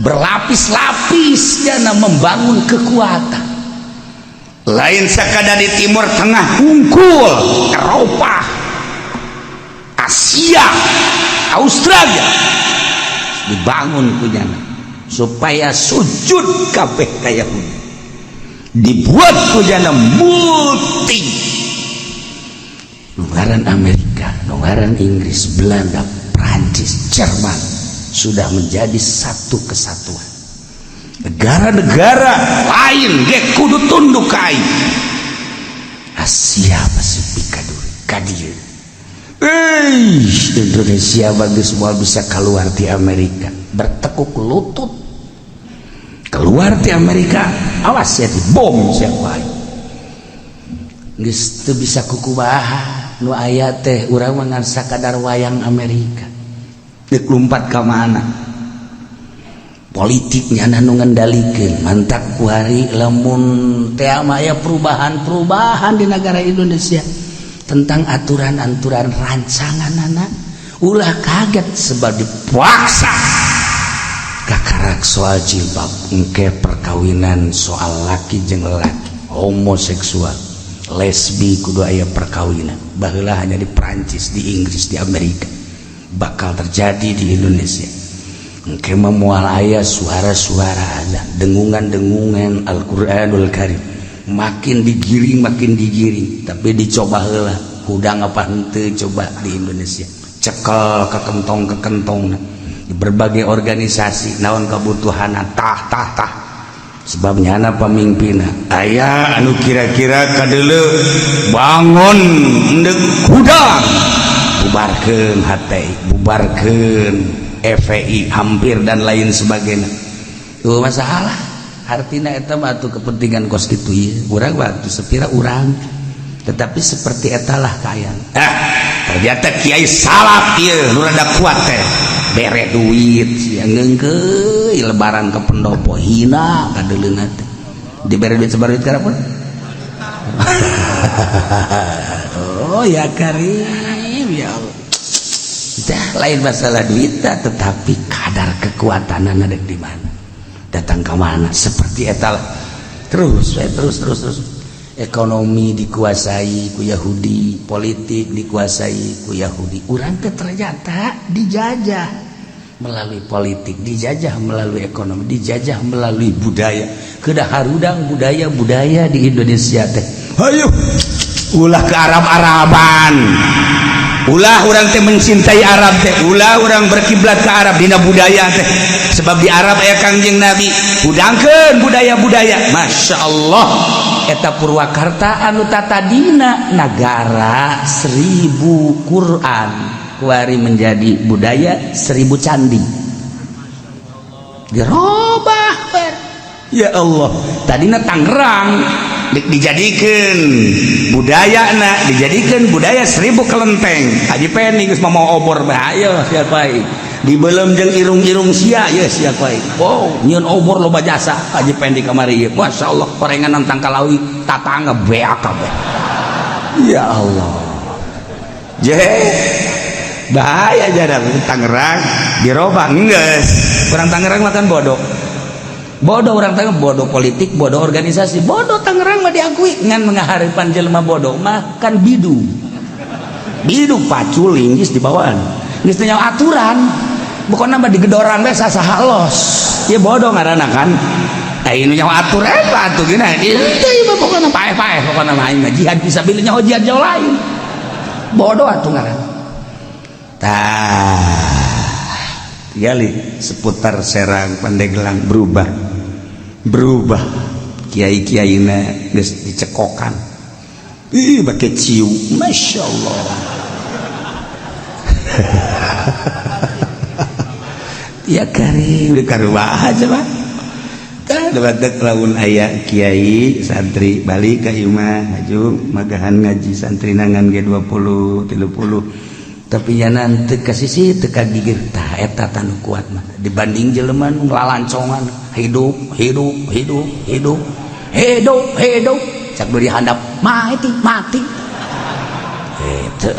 berlapis-lapis nyana membangun kekuatan. Lain sekadar di Timur Tengah hungkul, Eropa, Asia, Australia dibangun ku nyana supaya sujud kabeh ka Yahudi. Dibuat ku nyana multi Nu ngaran Amerika, nu ngaran Inggris, Belanda, Prancis, Jerman sudah menjadi satu kesatuan. Negara-negara lain ge kudu tunduk ka aing. Asia Pasifik kaduri kadieu. Indonesia bagus semua bisa keluar di Amerika, bertekuk lutut keluar di Amerika. Awas ya, bom siapa geus teu bisa kukumaha nu aya teh. Urang mah ngan sakadar wayang Amerika. Deuk lumpat ka mana? Politiknya nu ngendalikeun. Mantak kuari lamun teh aya perubahan-perubahan di negara Indonesia tentang aturan-aturan rancangan anak, ulah kaget, sebab dipaksa. Kakarak soal jilbab engke, perkawinan soal laki jeung laki, homoseksual, lesbi, kudu aya perkawinan. Baheula hanya di Prancis, di Inggris, di Amerika, bakal terjadi di Indonesia. Engke mah moal aya suara-suara ada dengungan-dengungan Al-Qur'anul Karim. Makin digiring, makin digiring, tapi dicoba heula hudang apa henteu. Coba di Indonesia cekel ke kentong, ke kentong di berbagai organisasi, naon kebutuhan, tah tah tah. Sebabnya anak pemimpin aya anu kira-kira kadele bangun ndek hudang, bubarkeun HTI, bubarkeun FPI hampir, dan lain sebagainya. Tuh masalah artinya eta mah tuh kepentingan kos kitu ieu. Urang waktu sepira urang, tetapi seperti etalah kaayaan. Ah, ternyata kiai salaf ieu nu rada kuat teh bere duit sia, ngeungkeuy lebaran ke pendopo, hina kadeuleuna teh dibere duit, sebar duit pun. Oh ya karim, ya Allah. Dah, lain masalah duit, tetapi kadar kekuatan ada di mana, datang ke mana, seperti etal terus terus terus terus. Ekonomi dikuasai ku Yahudi, politik dikuasai ku Yahudi. Urang teh ternyata dijajah melalui politik, dijajah melalui ekonomi, dijajah melalui budaya. Kedah harudang budaya-budaya di Indonesia teh. Ayo ulah ke Arab-Araban, ulah urang teh mencintai Arab teh, ulah urang berkiblat ke Arab dina budaya teh, sebab di Arab aya Kangjeng Nabi. Hudangkeun budaya-budaya. Masya Allah, eta Purwakarta anu tatadina nagara 1000 Quran, kuari menjadi budaya 1000 candi, dirobah. Ya Allah, tadina Tangerang dijadikan budaya na, dijadikan budaya 1000 kelenteng. Haji Peni geus mau obor, bahaya siapa dibelum jeung irung-irung sia ya siapa. Wow, nyieun obor loba jasa Haji Pendi kamari ieu. Masya Allah, korengan tangkalawi tatangga beak kabeh. Ya Allah, je bahaya jarang Tangerang dirobah geus. Orang Tangerang makan bodoh bodoh, orang Tangerang bodoh politik, bodoh organisasi, bodoh. Tangerang mah diakui ngan mengaharipan jelema bodoh mah kan bidu bidu pacul linggis di bawaan geus teu aturan, bukan nama digedoran we sasaha los ya bodoh ngaranna kan. Ayo nyawa aturan apa atuh gini itu mah pokokna paeh-paeh, pokokna mah aing mah jihad fisabilillah, nyawa jihad jauh lain, bodoh atuh ngaranna. Tah, tinggali seputar Serang, Pandeglang berubah berubah, kiai-kiaina geus dicekokan, ih, pakai ciu. Masya Allah ya karim, di karubah aja mah. Tah lamun aya kiai santri balik ka imah ngaju magahan ngaji, santri nangan ge 20 30, tapi nya teu ka sisi teu ka gigir. Tah, eta tanu kuat mah dibanding jelema nu lalancongan, hidup hidup hidup hidup hidup hidup, cak beri handap mati mati itu.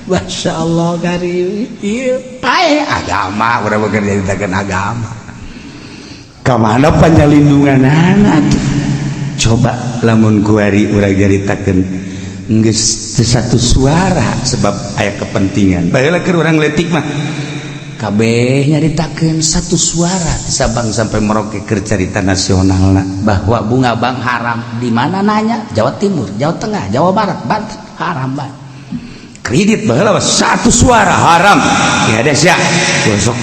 Masya Allah karim, ieu pae agama. Urang bekerja nyaritakeun agama, kamana penyelindungan anak? Coba lamun kuari urang nyaritakeun geus teu satu suara sebab aya kepentingan. Baheula keur urang leutik mah Kabeh nyaritakeun satu suara di Sabang sampai Merauke keur carita nasional bahwa bunga bank haram. Di mana nanya? Jawa Timur, Jawa Tengah, Jawa Barat, Banten, haram banget. Kredit baheula satu suara haram. Ya ada sia. Besok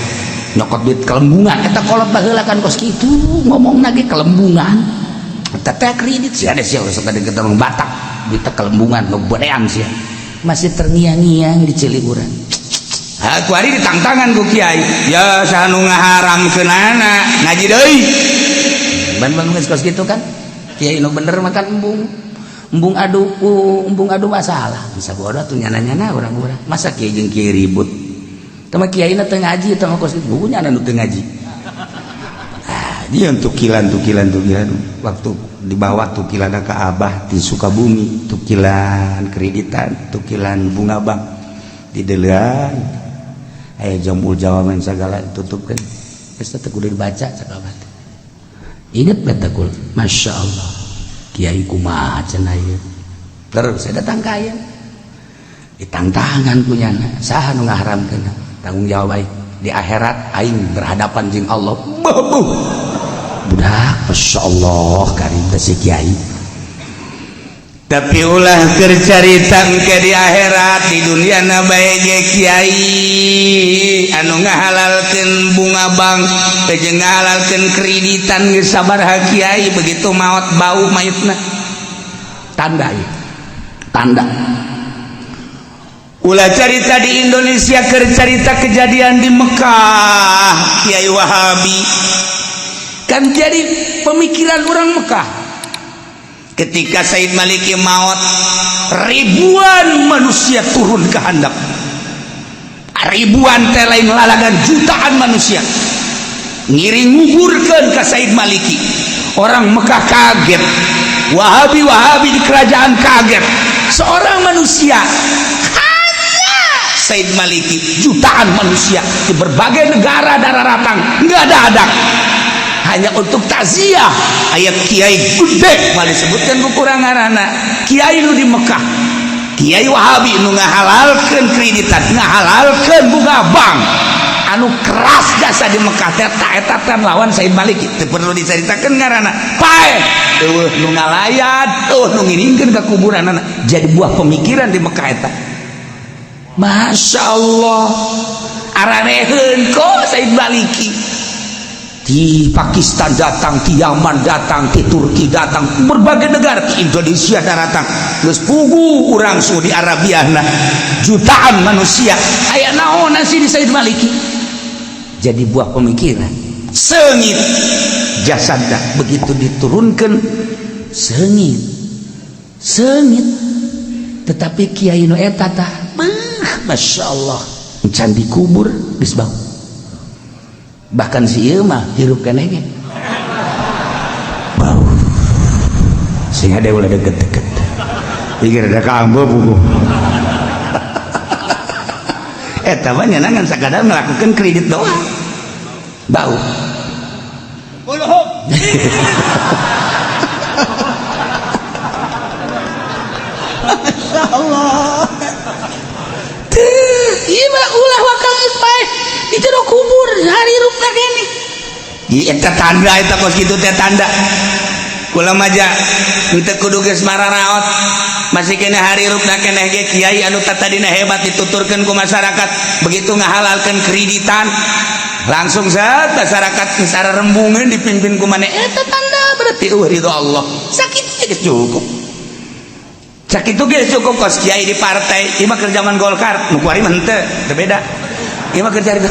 nyokot duit kelembungan eta kolot baheula kan kos kitu ngomong lagi kelembungan. Eta teh kredit sia ada sia besok ada kita Batak duit kelembungan ngeberean sia. Masih terngiang-ngiang di Ciliwuran. Aku hari ditangtangan ku kiai. Ya saha nu ngaharamkeunana ngaji deui. Ban-ban geus kos kitu kan. Kiai nu bener makan embung. Embung adu embung adu masalah. Bisa bodoh tuh nyana-nyana urang-urang. Masa kiai jeung kiai ribut. Tama kiai na teu ngaji tama kos kitu. Buku nyana nu teu ngaji. Ah, dia tukilan tukilan tukilan waktu dibawa tukilan ke Abah di Sukabumi, tukilan kreditan, tukilan bunga bank di delean. Aya jambul jawaban segala tutup kan. Geus teh kudu dibaca sagala. Ingat beta kul, Masya Allah. Kiai kumaha cenah ieu. Terus saya datang ka ieu. Ditangtangan ku nyana, saha nu ngaharamkeun? Tanggung jawab aing. Di akhirat aing berhadapan jeung Allah. Buh. Budak, Masya Allah, karim teh si kiai. Tapi ulah keur carita engke di akhirat, di dunia na bae ge kiai anu ngahalalkeun bunga bank jeung ngahalalkeun kreditan geus sabaraha kiai begitu maot bau mayitna. Tanda ieu. Tanda. Ulah carita di Indonesia keur carita kejadian di Mekah Kiai Wahabi. Kan jadi pemikiran orang Mekah. Ketika Said Maliki maut, ribuan manusia turun ke handap. Ribuan teh lain lalagan, jutaan manusia ngiring nguburkeun ka Said Maliki. Orang Mekah kaget, Wahabi-Wahabi di kerajaan kaget. Seorang manusia hanya Said Maliki, jutaan manusia di berbagai negara daratang nggak ada adak hanya untuk takziah. Ayat kiai gede malah disebutkan kekurangan anak kiai nu di Mekah, kiai Wahabi nu ngahalalkeun kreditan, ngahalalkeun bunga bank, anu keras jasa di Mekah teh eta teh lawan Said Maliki. Teu perlu diceritakeun ngaranna, paeh eueuh nu ngalayat, eueuh nu ngiringkeun ka kuburanana. Jadi buah pemikiran di Mekah eta. Masya Allah, araneheun kok Said Maliki. Di Pakistan datang, di Yaman datang, di Turki datang, berbagai negara, di Indonesia datang. Geus pugu urang Saudi Arabia nah, jutaan manusia. Aya naon sih di Said Maliki? Jadi buah pemikiran. Seungit jasadna begitu diturunkan seungit. Seungit. Tetapi kiai nu eta tah, beuh, Masya Allah. Can dikubur geus bau. Bahkan si ieu mah hirup keneh ge bau sehingga dia ulah deket-deket pikir ada kambo buku eta mah nya ngan sakadar melakukan kredit doang bau. Masya Allah, teu ieu mah ulah wakal geus paeh di jero kubur hari rupna kene. Eta tanda eta kos kitu teh tanda. Kula maja henteu kudu geus mararaot. Masih kene hari rupna keneh ge kiai anu tatadina hebat dituturkeun ku masyarakat, begitu ngahalalkeun kreditan langsung saat masyarakat geus ararembungeun dipimpin ku maneh. Eta tanda berarti eueuh ridho Allah. Sakitu geus cukup. Sakitu geus cukup kos kiai di partai, ieu mah keur zaman Golkar, nu kuari mah henteu, teu beda. Ieu mah kerja itu.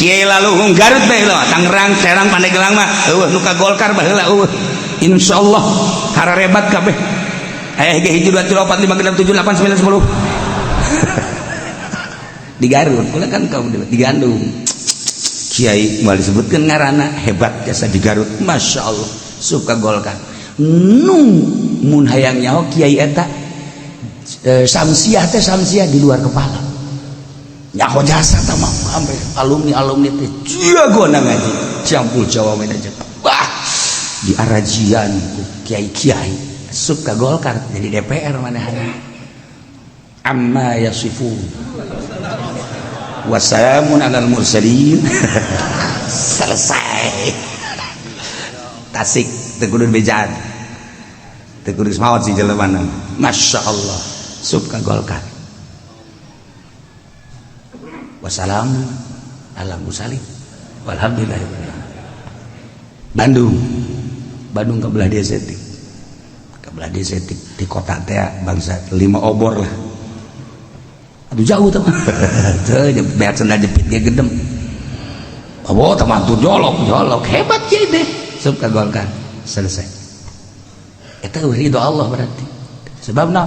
Kiai laluhung Garut bae lah, Tangerang, Serang, Pandeglang mah eueuh nu ka Golkar baheula eueuh. Insyaallah hararebat kabeh. Aya ge 1 2 3 4 5 6 7 8 9 10. Di Garut, kula kan kaum di Gandung. Kiai moal disebutkeun ngaranna hebat jasa di Garut. Masya Allah, suka Golkar. Nu mun hayang nyaho kiai eta samsiah teh samsiah di luar kepala. Nyaho jasa tah mah sampai alumni-alumni teh jagona ngaji campur Jawa main aja. Wah, di arajian ku kiai-kiai suka Golkar jadi DPR manehna. Amma yasifun. Wassalamun alal mursalin. Selesai. Tasik teu kudu bejaan. Teu kudu maot si jelema. Masya Allah. Sup ka Golkar. Wassalamun alal mursalin. Walhamdulillah. Bandung. Bandung ke belah dia setik. Ke belah dia setik di kota teh bangsa 5 obor lah. Aduh jauh teman. Tuh beak sendal jepit dia gedem. Oh teman tuh jolok jolok hebat ya deh. Sup ka Golkar. Selesai. Eta ridho Allah berarti. Sebab na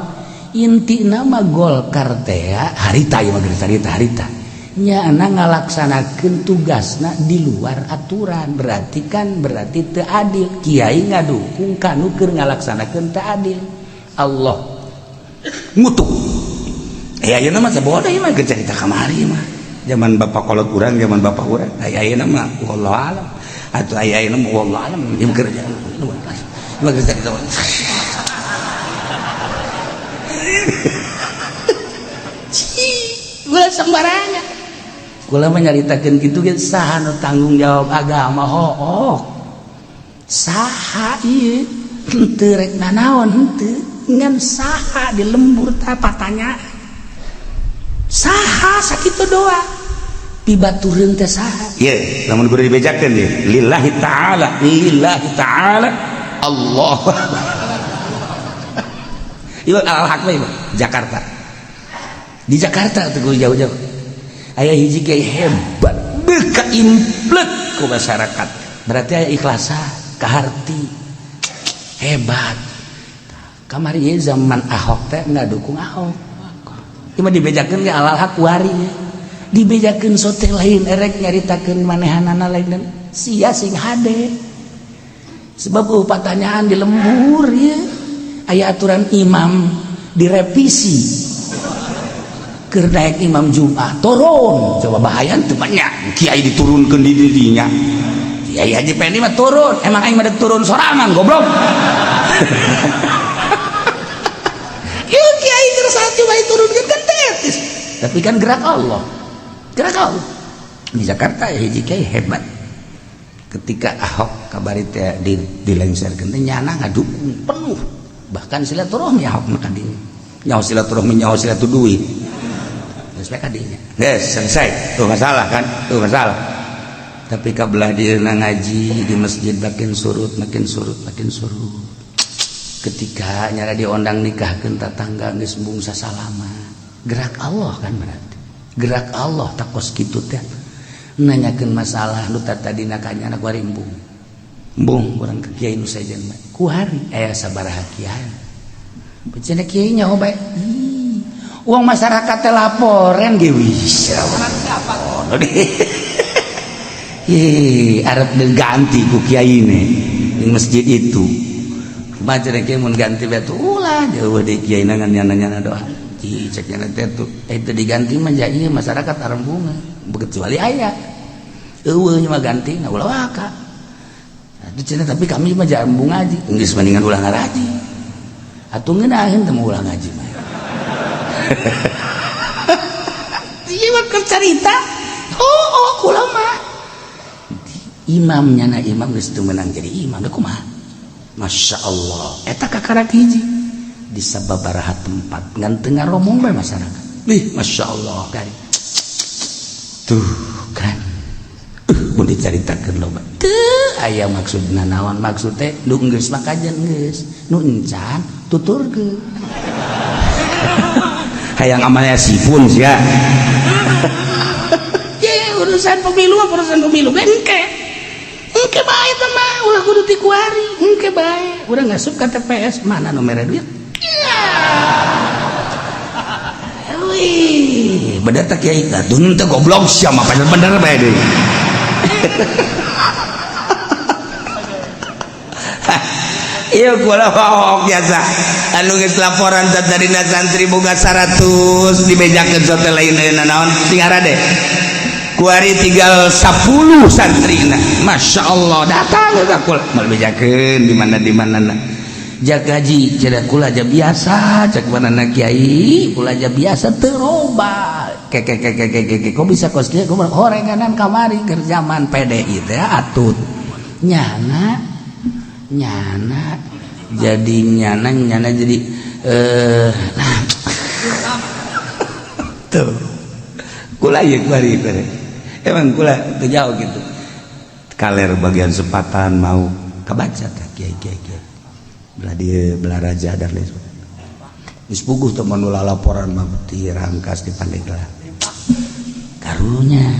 inti nama Golkar teh harita ieu mah harita harita. Nya ngalaksanakeun tugasna di luar aturan berarti kan berarti teu adil. Kiai ngadukung kanu keur ngalaksanakeun teu adil. Allah ngutuk. Eh ayeuna mah sabodo ieu mah carita kamari mah. Zaman bapak kolot urang, zaman bapak urang. Aya ayeuna mah wallahu alam. Atuh aya ayeuna mah wallahu alam ieu kerja. Mah carita. Ulah sembarangan. Kula mah nyaritakeun kitu ge saha nu tanggung jawab agama hook. Saha ieu henteu rek nanaon henteu ngan saha di lembur tah patanya. Saha sakitu doa. Pibatureun teh saha? Ieu lamun kudu dibejakeun ieu lillahi ta'ala, lillahi ta'ala Allah. Ieu al-haq mah Jakarta. Di Jakarta tuh jauh-jauh. Aya hiji kiai hebat beuka implet ku masyarakat. Berarti aya ikhlasa, kaharti. Hebat. Kamari ieu zaman Ahok teh ngadukung Ahok. Ieu mah dibejakeun ge alal hak wari. Dibejakeun sote lain erek nyaritakeun manehanana lain dan sia sing hade. Sebab pertanyaan di lembur ieu aya aturan imam direvisi. Keur naik imam Jumat turun coba bahaya tuh banyak kiai diturunkan di dirinya kiai Haji Pendi mah turun emang aing mah turun sorangan goblok. Ieu kiai keur saat coba diturunkeun kan etis tapi kan gerak Allah gerak Allah di Jakarta ya hiji kiai hebat ketika Ahok kabari teh dilengserkeun teh nyana ngadukung penuh bahkan silaturahmi Ahok mah kadinya nyaho silaturahmi nyaho silatur duit. Yes, selesai. Tuh masalah kan? Tuh masalah. Tapi kabelah dia ngaji di masjid makin surut, makin surut, makin surut. Ketika nyara diondang nikahkeun tatangga geus embung sasalama. Gerak Allah kan berarti. Gerak Allah takos kitu teh. Nanyakeun masalah nu tadina ka nyana ku ari embung. Embung urang ka kiai nu sejen mah. Ku hari aya sabaraha kiai. Cenah kiai nyaho bae. Uang masyarakat laporan ge wis. Ye, arep diganti ku kiai ini di masjid itu. Kumaha cenah kiai mun ganti bae tuh ulah jauh deui kiai ngan nyana-nyana doa. Ih cek nyana teh tuh itu diganti mah ja ieu masyarakat arembunga kecuali aya. Eueuh mah ganti na ulah waka. Atuh cenah tapi kami mah ja embung ngaji. Geus mendingan ulah ngaraji. Atuh ngeunaheun teh ulah ngaji mah. Iya mah cerita. Oh, kula mah. Imamnya na imam geus teu meunang jadi imam da kumaha? Masya Allah. Eta kakarak hiji di sababaraha tempat ngan teu ngaromong bae masyarakat. Ih, Masya Allah kan. Tuh kan. Mun dicaritakeun loba. Teu aya maksudna naon maksud teh nu geus mah kajen geus, nu encan tuturkeun. Hayang amalnya sipun sih ya. Ya urusan pemilu urusan pemilu engke. Engke bae teh mah ulah kudu ti kuari, engke bae. Urang ngasup ka TPS mana nu mere duit? Wih, bener tak kiai? Atuh teu goblok sia mah bener bae deui. Iya kula hook biasa. Anu geus laporan tadina santri boga 100 dibejakeun sote lain lain naon sing arade. Kuari tinggal 10 santrina. Masya Allah datang ka kula mal bejakeun di mana na. Jak gaji cenah kula aja biasa, cek mana kiai kula aja biasa teu robah. Keke keke keke keke kok bisa kos kieu kumaha horenganan kamari keur zaman PDI teh atut. Nyana nyana jadi nyana nyana jadi nah tuh kula ieu kuari kuari. Emang kula teu jauh gitu. Kaler bagian sepatan mau kebaca teh kiai kiai kiai. Belah dia belah raja dan lain sebagainya. Geus puguh teh mun laporan mah di Rangkas di Pandeglang. Karunya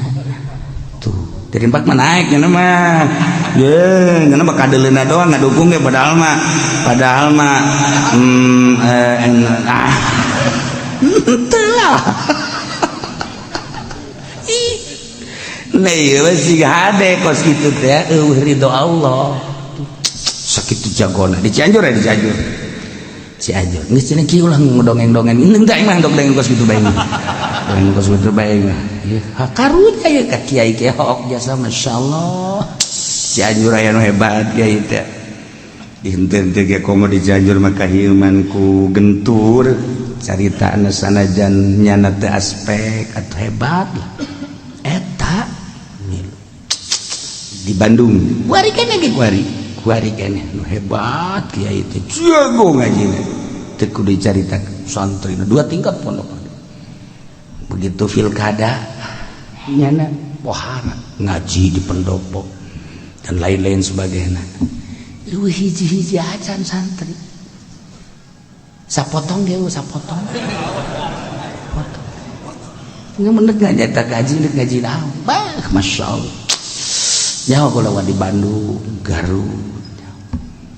tuh dari empat mah naik nya mah. Ye, nya mah kadeuleuna doang ngadukung ge padahal mah ah. Teu lah. Ih. Nah, ieu siga hade kos kitu teh eueuh ridho Allah. Sakitu jagona di Cianjur ya di Cianjur. Cianjur. Geus cenah kieu ulah ngedongeng-dongeng. Henteu aing mah dongeng kos kitu bae. Dongeng kos kitu bae. Ieu karunya ieu ka kiai kiai hook jasa masyaallah. Cianjur aya nu hebat kiai teh. Dihenteu teh ge komo di Cianjur mah kahiman ku gentur. Caritana sanajan nyana teh aspek atuh hebat lah. Eta di Bandung. Kuari keneh ge kuari. Kuari keneh nu hebat kiai teh jago ngajina teu kudu dicaritakeun santri dua tingkat pondok. Begitu pilkada nyana pohara ngaji di pendopo dan lain-lain sebagainya. Eueuh hiji-hiji acan santri. Sapotong ge sapotong. Potong. Nya mendek ngaji eta gaji ndek ngaji naon. Bah, masyaallah. Nyaho kula di Bandung, Garut.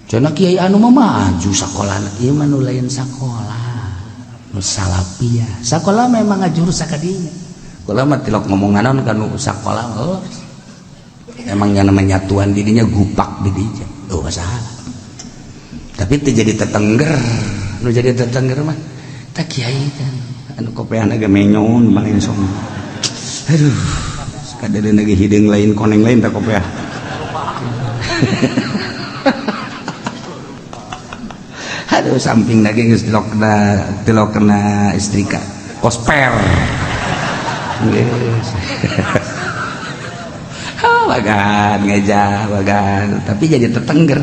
Cenah kiai anu mah maju sakola ieu mah nu lain sakola. Nu salafiyah. Sakola memang ngajurus sakadinya. Kula mah tilok ngomong naon ka nu sakola oh. Emang nya namanya nyatuan didinya gupak didinya. Oh masalah. Tapi teu jadi tetengger. Nu jadi tetengger mah tah kiai kan anu kopeana ge menyon paling song. Aduh, sakadeuleuh ge hideung lain koneng lain tah kopeah. Aduh samping lagi geus tilokna istrika kosper. Geus. Bagan ngeja bagan tapi jadi tetengger.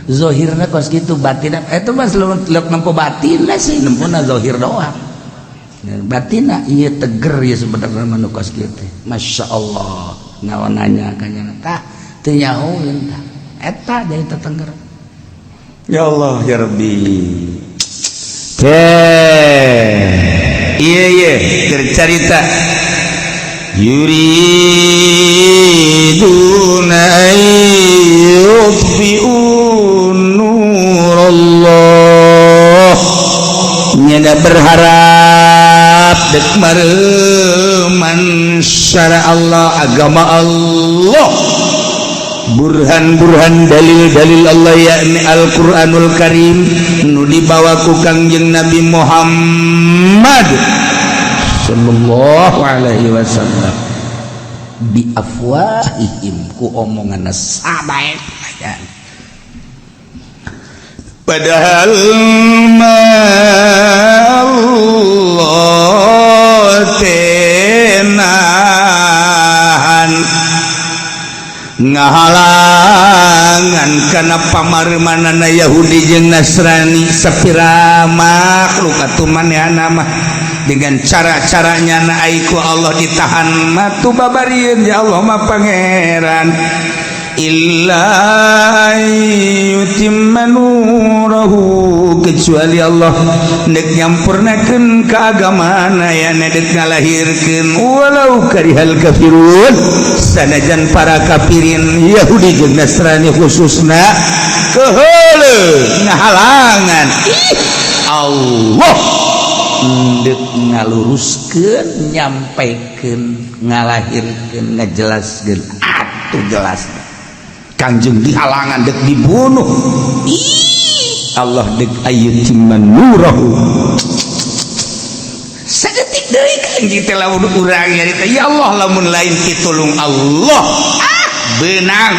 Zohirna kos kitu batinna eta mah leup nempo batinna sih nempona zohir doang. Batinna ieu teger ieu sebenarnya mah nu kos kitu. Masyaallah naon nanya ka nya tah teu nyahoeun tah. Eta jadi tetengger. Ya Allah ya Rabbi. Iya iya tercarita yuriduna yutfi'u nurallah. Nyana berharap dek mareman syara Allah agama Allah. Burhan-burhan dalil-dalil Allah yakni Al-Qur'anul Karim nu dibawa ku Kangjeng Nabi Muhammad sallallahu alaihi wasallam bi afwahihim ku omonganna sabae padahal ma Allah tenahan ngahalangan kana pamarmanana Yahudi jeung Nasrani sapira makhluk atuh manehna mah dengan cara-caranya na aiku Allah ditahan mah tu babarieun ya Allah mah pangeran illa yutimma nurahu kecuali Allah nek nyampurnakeun keagamaan aya dek ngalahirkeun walau karihal kafirun sanajan para kafirin Yahudi jeung Nasrani khususna keheuleuh ngahalangan Allah ndek ngaluruskeun nyampaikeun ngalahirkeun ngajelaskeun atuh jelas Kangjeng dihalangan dek dibunuh. Ih, Allah dek ayyutimman nurahu. Sadetik deui Kangjeng teh lamun urang nyarita ya Allah lamun lain pitulung Allah. Ah, beunang.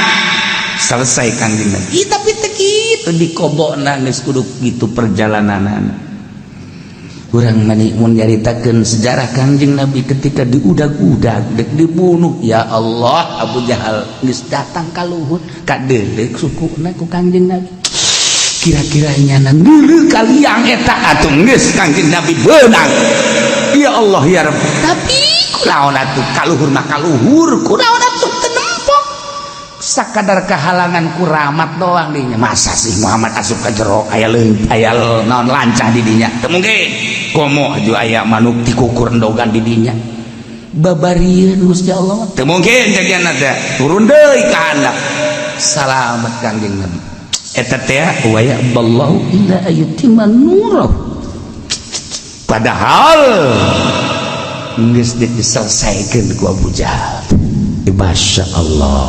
Selesai Kangjeng Nabi. Ih, tapi teu kitu Di kobokna geus kudu kitu perjalananana. Urang mani mun nyaritakeun sejarah Kangjeng Nabi ketika diudag-udag dek dibunuh, ya Allah, Abu Jahal geus datang ka luhur, kadeuleu sukuna ku Kangjeng Nabi. Kira-kira nyana ngeuleuh ka liang eta, atuh geus Kangjeng Nabi beunang. Ya Allah, ya Rabb, tapi kunaon atuh, kaluhur mah kaluhur, kunaon atuh teu nempo, sakadar kehalangan ku ramat doang dinya. Masa sih Muhammad asup ka jero, aya leung, aya naon lancah di dinya? Teu mungkin. Komo aju aya manuk tikukur endogan di dinya, babarieun Gusti Allah. Teu mungkin jadian teh. Turun deui ka handap, salamet Kangjeng Nabi. Eta teh wa ya'ballahu illa ayyutimma nurahu, padahal geus diselesaikeun ku Abu Jahal. Masya Allah.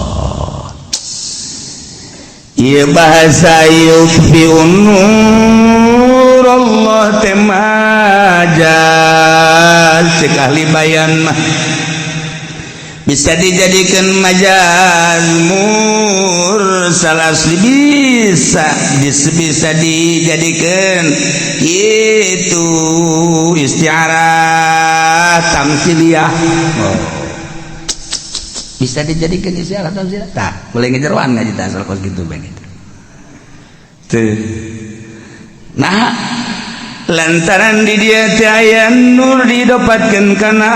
Ieu bahasa yutfi'u nur Allah teh majaz. Cek ahli bayan mah bisa dijadikan majaz mursal asli, bisa bisa dijadikan itu istiarah tamtsiliyah. Oh. Bisa dijadikan istiarah tamtsiliyah. Tak boleh ngejeroan ngaji tah, asal kos gitu begitu tuh. Nah, lantaran di dia teh aya nur didapatkeun kana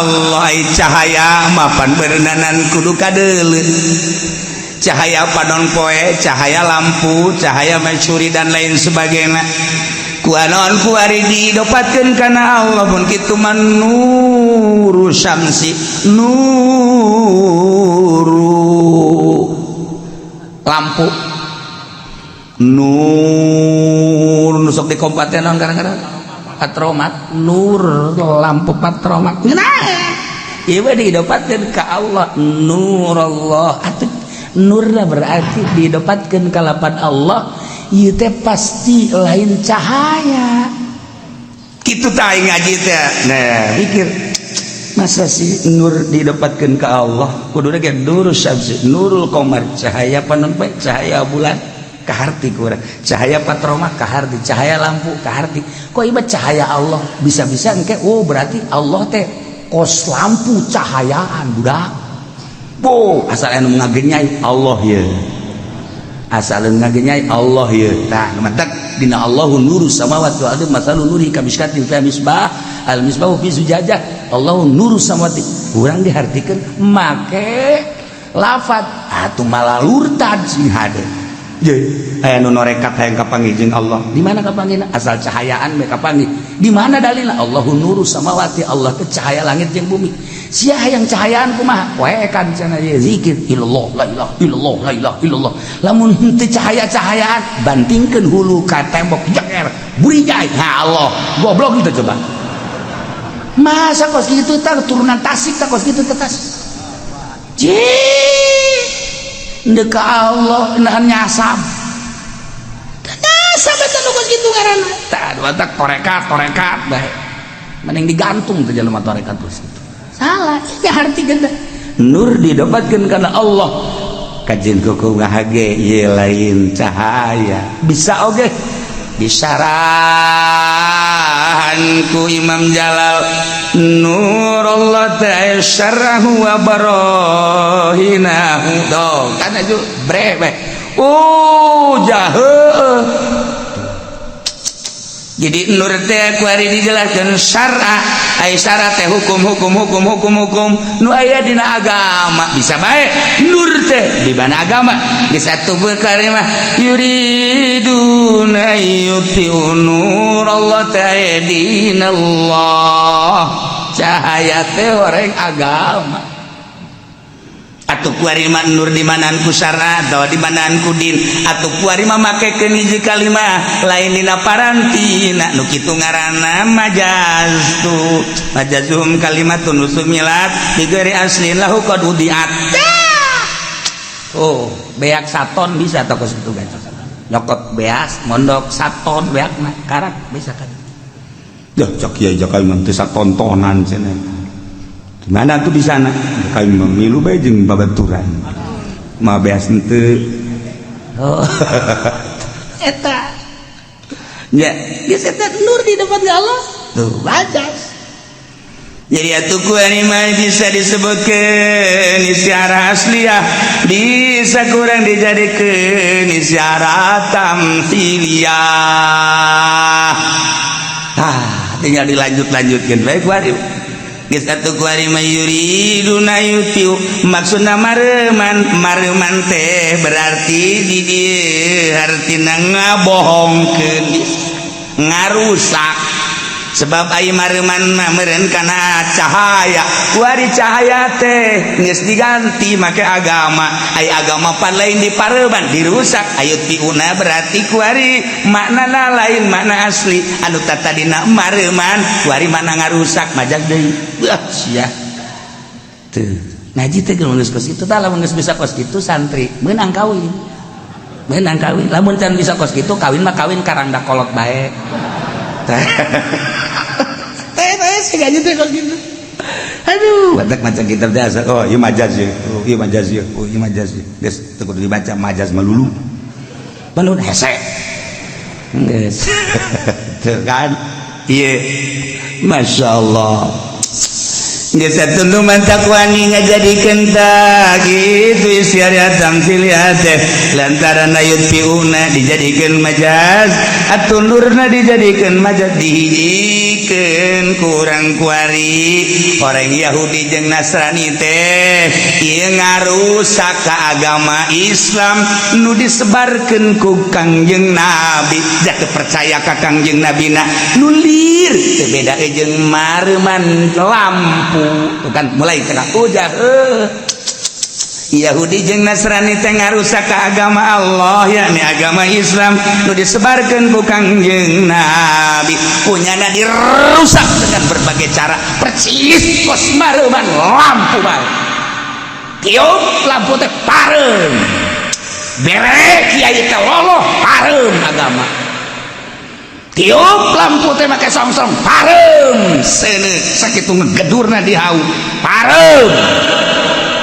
Allah. Ai cahaya mapan beureunanan kudu kadeuleu, cahaya panon poe, cahaya lampu, cahaya mencuri dan lain sebagainya. Kuanaon kuari didapatkeun kana Allah pun kitu mah nuru syamsi, nuru lampu, nur nusok di kompaten naon kadang-kadang patromat, nur lampu patromat. Nah, ieu mah didapatkeun ka Allah, nur Allah atuh. Nurna berarti didapatkeun ka lapan Allah. Ieu teh pasti lain cahaya kitu tah ngaji teh. Nah, mikir, masa sih nur didapatkeun ka Allah? Kuduna ge nurul syamsi, nurul qamar, cahaya panon poe, cahaya bulan kaharti ku urang, cahaya patroma kaharti, cahaya lampu kaharti. Kok ieu cahaya Allah bisa-bisa engke, oh, berarti Allah teh kos lampu cahayaan budak. Bo asal anu ngagenyai Allah ye, asal anu ngagenyai Allah ye. Tah, matak dina Allahu nuru samawati wal ardi masalu nuri kamishkatin fiha misbah al misbahu fi zujajah Allahu nuru samawati. Urang dihartikeun make lafat atuh malah lurtad sing hade. Aya nu norekat hayang kapanggih jeung Allah. Di mana kapanggihna? Asal cahayaan we kapanggih. Di mana dalilna? Allahu nuru samawati, Allah teh cahaya langit jeung bumi. Sia hayang cahayaan kumaha? Poekan cenah ieu zikir illallah, la ilaha illallah, la ilaha illallah. Lamun henteu cahaya-cahayaan, bantingkeun hulu ka tembok, jeger, burijai. Ha Allah, goblok itu coba. Masa kos kitu tah turunan Tasik tah kos kitu teh tas. Cih, ndek ka Allah nahan nyasab. Nyasab eta nu kos kitu ngaranna. Tah, batak torekat, torekat bae. Mending digantung teh jelema torekat terus gitu. Salah, ya hartikeun teh. Nur didapatkeun karena Allah. Kajeun kuku ngahage ieu lain cahaya. Bisa oge disarahan ku Imam Jalal, nur Allah teh syarahu wa barahinahu. Tuh kan aju bre bre, oh jahe. Jadi nur teh ku ari dijelaskeun syara, ai syara teh hukum, hukum, hukum, hukum, hukum nu aya dina agama. Bisa bae nur teh di mana agama. Di satu perkara mah yuriduna yutfi'u nur Allah teh dinallah, cahaya teh orang agama. Atau kuari mah nur di manaan ku syara atau di manaan ku din, atau kuari mah makekeun hiji kalimah lain dina parantina. Nu kitu ngaranna majaz tu, majazum kalimatun usumilat bighairi aslin lahu qad udiat. Oh, beak saton bisa toko situ gaji nyokot beas mondok saton beak mah karak bisa kan. Ya cak kiai jaka imam teu satontonan cenah. Mana tuh di sana kami memilu bae jeung babaturan mah beas henteu. Oh, eta ya geus, eta nur di depan Allah tuh majaz. Jadi atuh ku mah bisa disebutkeun istiarah asliyah, bisa kurang dijadikeun istiarah tamtsiliyah. Ah, tinggal dilanjut-lanjutkeun bae kuari. Geus atuh kuari mah yuriduna yutiu, maksudna mareman. Mareman teh berarti di dieu hartina ngabohongkeun, ngarusak, sebab ai mareman mah meureun kana cahaya. Kuari cahaya teh geus diganti make agama. Ai agama pan lain dipareman, dirusak. Ayo tiuna berarti kuari maknana lain makna asli anu tatadina mareman, kuari makna ngarusak, majaz deui. Wah, sia tuh ngaji teh geus kos kitu tah. Lamun geus bisa kos kitu, santri meunang kawin, meunang kawin. Lamun can bisa kos kitu, kawin mah kawin karangda kolot bae. Teh teh si gaji teh kos kitu. Aduh, batak maca kitab teh asa, oh ieu majaz ye, oh ieu majaz ye, oh ieu majaz ye. Geus teu kudu dibaca, majaz melulu. Balun hese. Geus. Tuh kan? Ieu Masya Allah. Geus atuh mantak wani ngajadikeun tah kitu istiarah tamtsiliyah teh, lantaran ayutfiuna dijadikeun majaz, atuh nurna dijadikeun majaz, dihijikeun kurang kuari orang Yahudi jeung Nasrani teh ieu ngarusak ka agama Islam nu disebarkeun ku Kangjeng Nabi. Jatuh percaya ka Kangjeng Nabi na nulir teu beda jeung mareman lampu. Tuh kan mulai kena ujah. Yahudi jeung Nasrani teh ngarusak ka agama Allah, yakni agama Islam nu disebarkeun ku Kangjeng Nabi, punyana dirusak dengan berbagai cara, percis kos mareuman lampu bae. Tiup lampu teh pareum, bere kiai teh loloh, pareum agama. Tiup lampu teh make songsong, pareum. Seuneu sakitu ngegedurna di hau, pareum.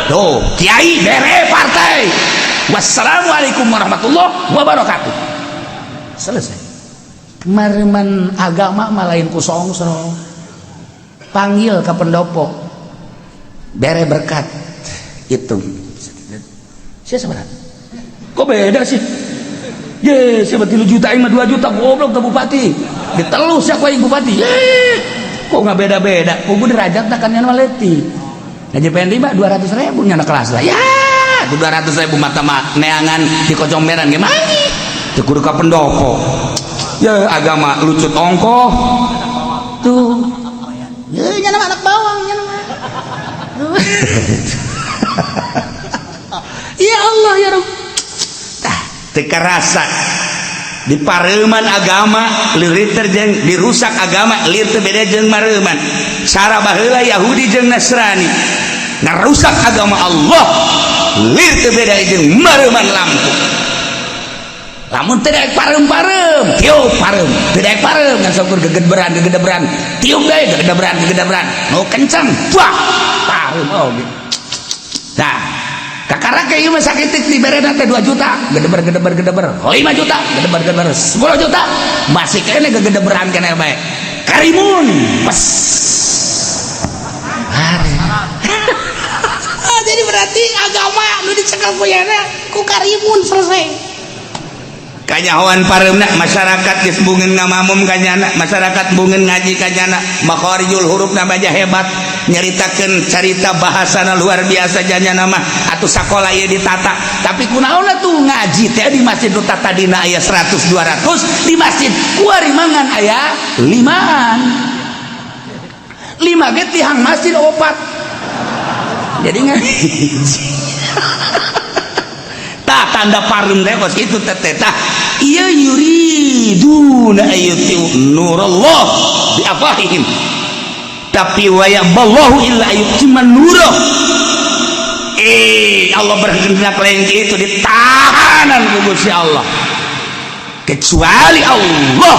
Tuh kiai bere partai, wassalamualaikum warahmatullahi wabarakatuh, selesai. Mareman agama mah lain ku songsong. Panggil ke pendopo, bere berkat, hitung siapa sebenarnya. Kok beda sih? Ye, siapa 3 juta mah 2 juta, goblok ke bupati. Ditelus siapa yang bupati? Ye, kok nggak beda-beda? Kudu derajat kan yang leutik. Haji Pendi mah 200 ribu nyana kelas lah. Ya, 200 ribu mata mah neangan di kocomberan gimana? Teu kudu ka pendopo. Ya agama lucut ongkoh. Tuh. Ya nyana anak bawang nyana mah. Ya Allah ya Rabb. Tah, teu karasa di pareuman agama lieur jeung dirusak agama, lir teu beda jeung mareuman. Cara baheula Yahudi jeung Nasrani ngarusak agama Allah lir teu beda jeung mareuman lampu. Lamun teu daek pareum-pareum, tiup pareum. Teu daek pareum ngan saukur gegedberan gegedebran, tiup deui gegedebran gegedebran, nu kencang buah pareum oge. Nah, kakara kayak mah sakitik diberena teh 2 juta, gedeber gedeber gedeber, 5 juta, gedeber gedeber, 10 juta, masih kene gegedeberan kene bae. Karimun, pes. Are. Jadi berarti agama nu dicekel kuyana ku karimun, selesai. Kanyahoan pareumna masyarakat geus bungeun ngamamum kanyana, masyarakat bungeun ngaji kanyana. Makharijul hurufna baja hebat, nyaritakeun carita bahasana luar biasa janyana mah. Atuh sakola ieu ditata, tapi kunaon atuh ngaji teh di masjid nu tatadina aya 100 200, di masjid kuari mangan aya limaan, lima ge tihang masjid opat, jadi ngaji. Tah, tanda pareum teh kos kitu teh. Tah, ieu yuriduna ayyutiu nurallah bi afwahihim, tapi wa yaballahu illa ayyutimma nurah. Allah berkehendak lain itu ditahanan ku Gusti Allah, kecuali Allah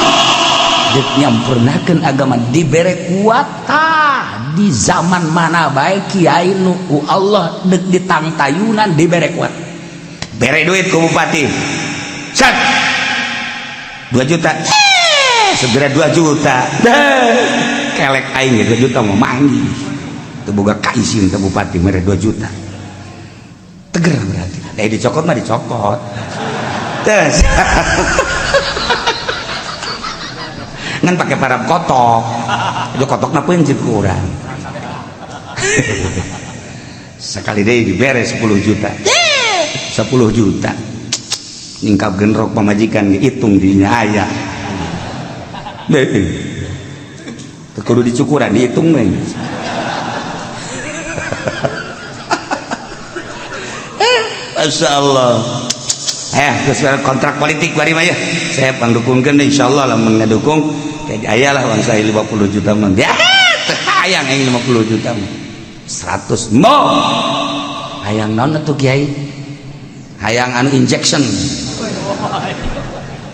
dek nyampurnakeun agama dibere kuat. Tah, di zaman mana bae kiai nu ku Allah dek ditangtayunan dibere kuat, bere duit ku bupati. Set 2 juta. Segera 2 juta. Kelek aing 2 juta mau manggih. Teu boga kaisin ka bupati mere 2 juta. Teger berarti. Da dicokot mah dicokot. Terus ngan pakai parab kotok. Itu kotokna pencit ku urang. Sekali deui dibere 10 juta. 10 juta. Nyingkap genrok pamajikan dihitung dinya aya. Deh. Kudu dicukuran dihitung we. Masya Allah. Terus kontrak politik bari mah ya. Saya pandukungkeun insyaallah lamun ngadukung kayak aya lah uang saya 50 juta mah. Ya, teu hayang aing 50 juta mah. 100 mo. Hayang naon atuh kiai? Hayang anu injection.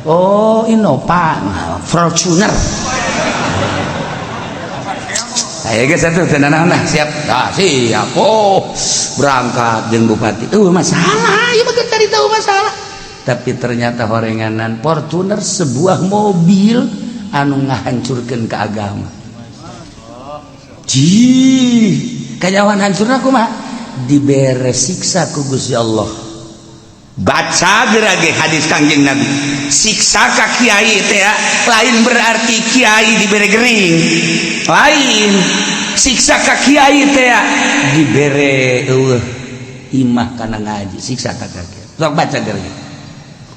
Oh, Innova, Fortuner. Ayo geus atuh teu nanaon lah, siap. Ah, siap. Oh, berangkat jeung bupati. Masalah, ieu mah cari tahu masalah. Tapi ternyata horenganan Fortuner sebuah mobil anu ngahancurkeun ke agama. Jih, kanyawan hancurna kumaha? Dibere siksa ku Gusti Allah. Baca gerage hadis Kangjeng Nabi. Siksa ka kiai teh lain berarti kiai dibere gering. Lain siksa ka kiai teh dibere eueuh imah kana ngaji, siksa ka kiai. Sok baca gerage.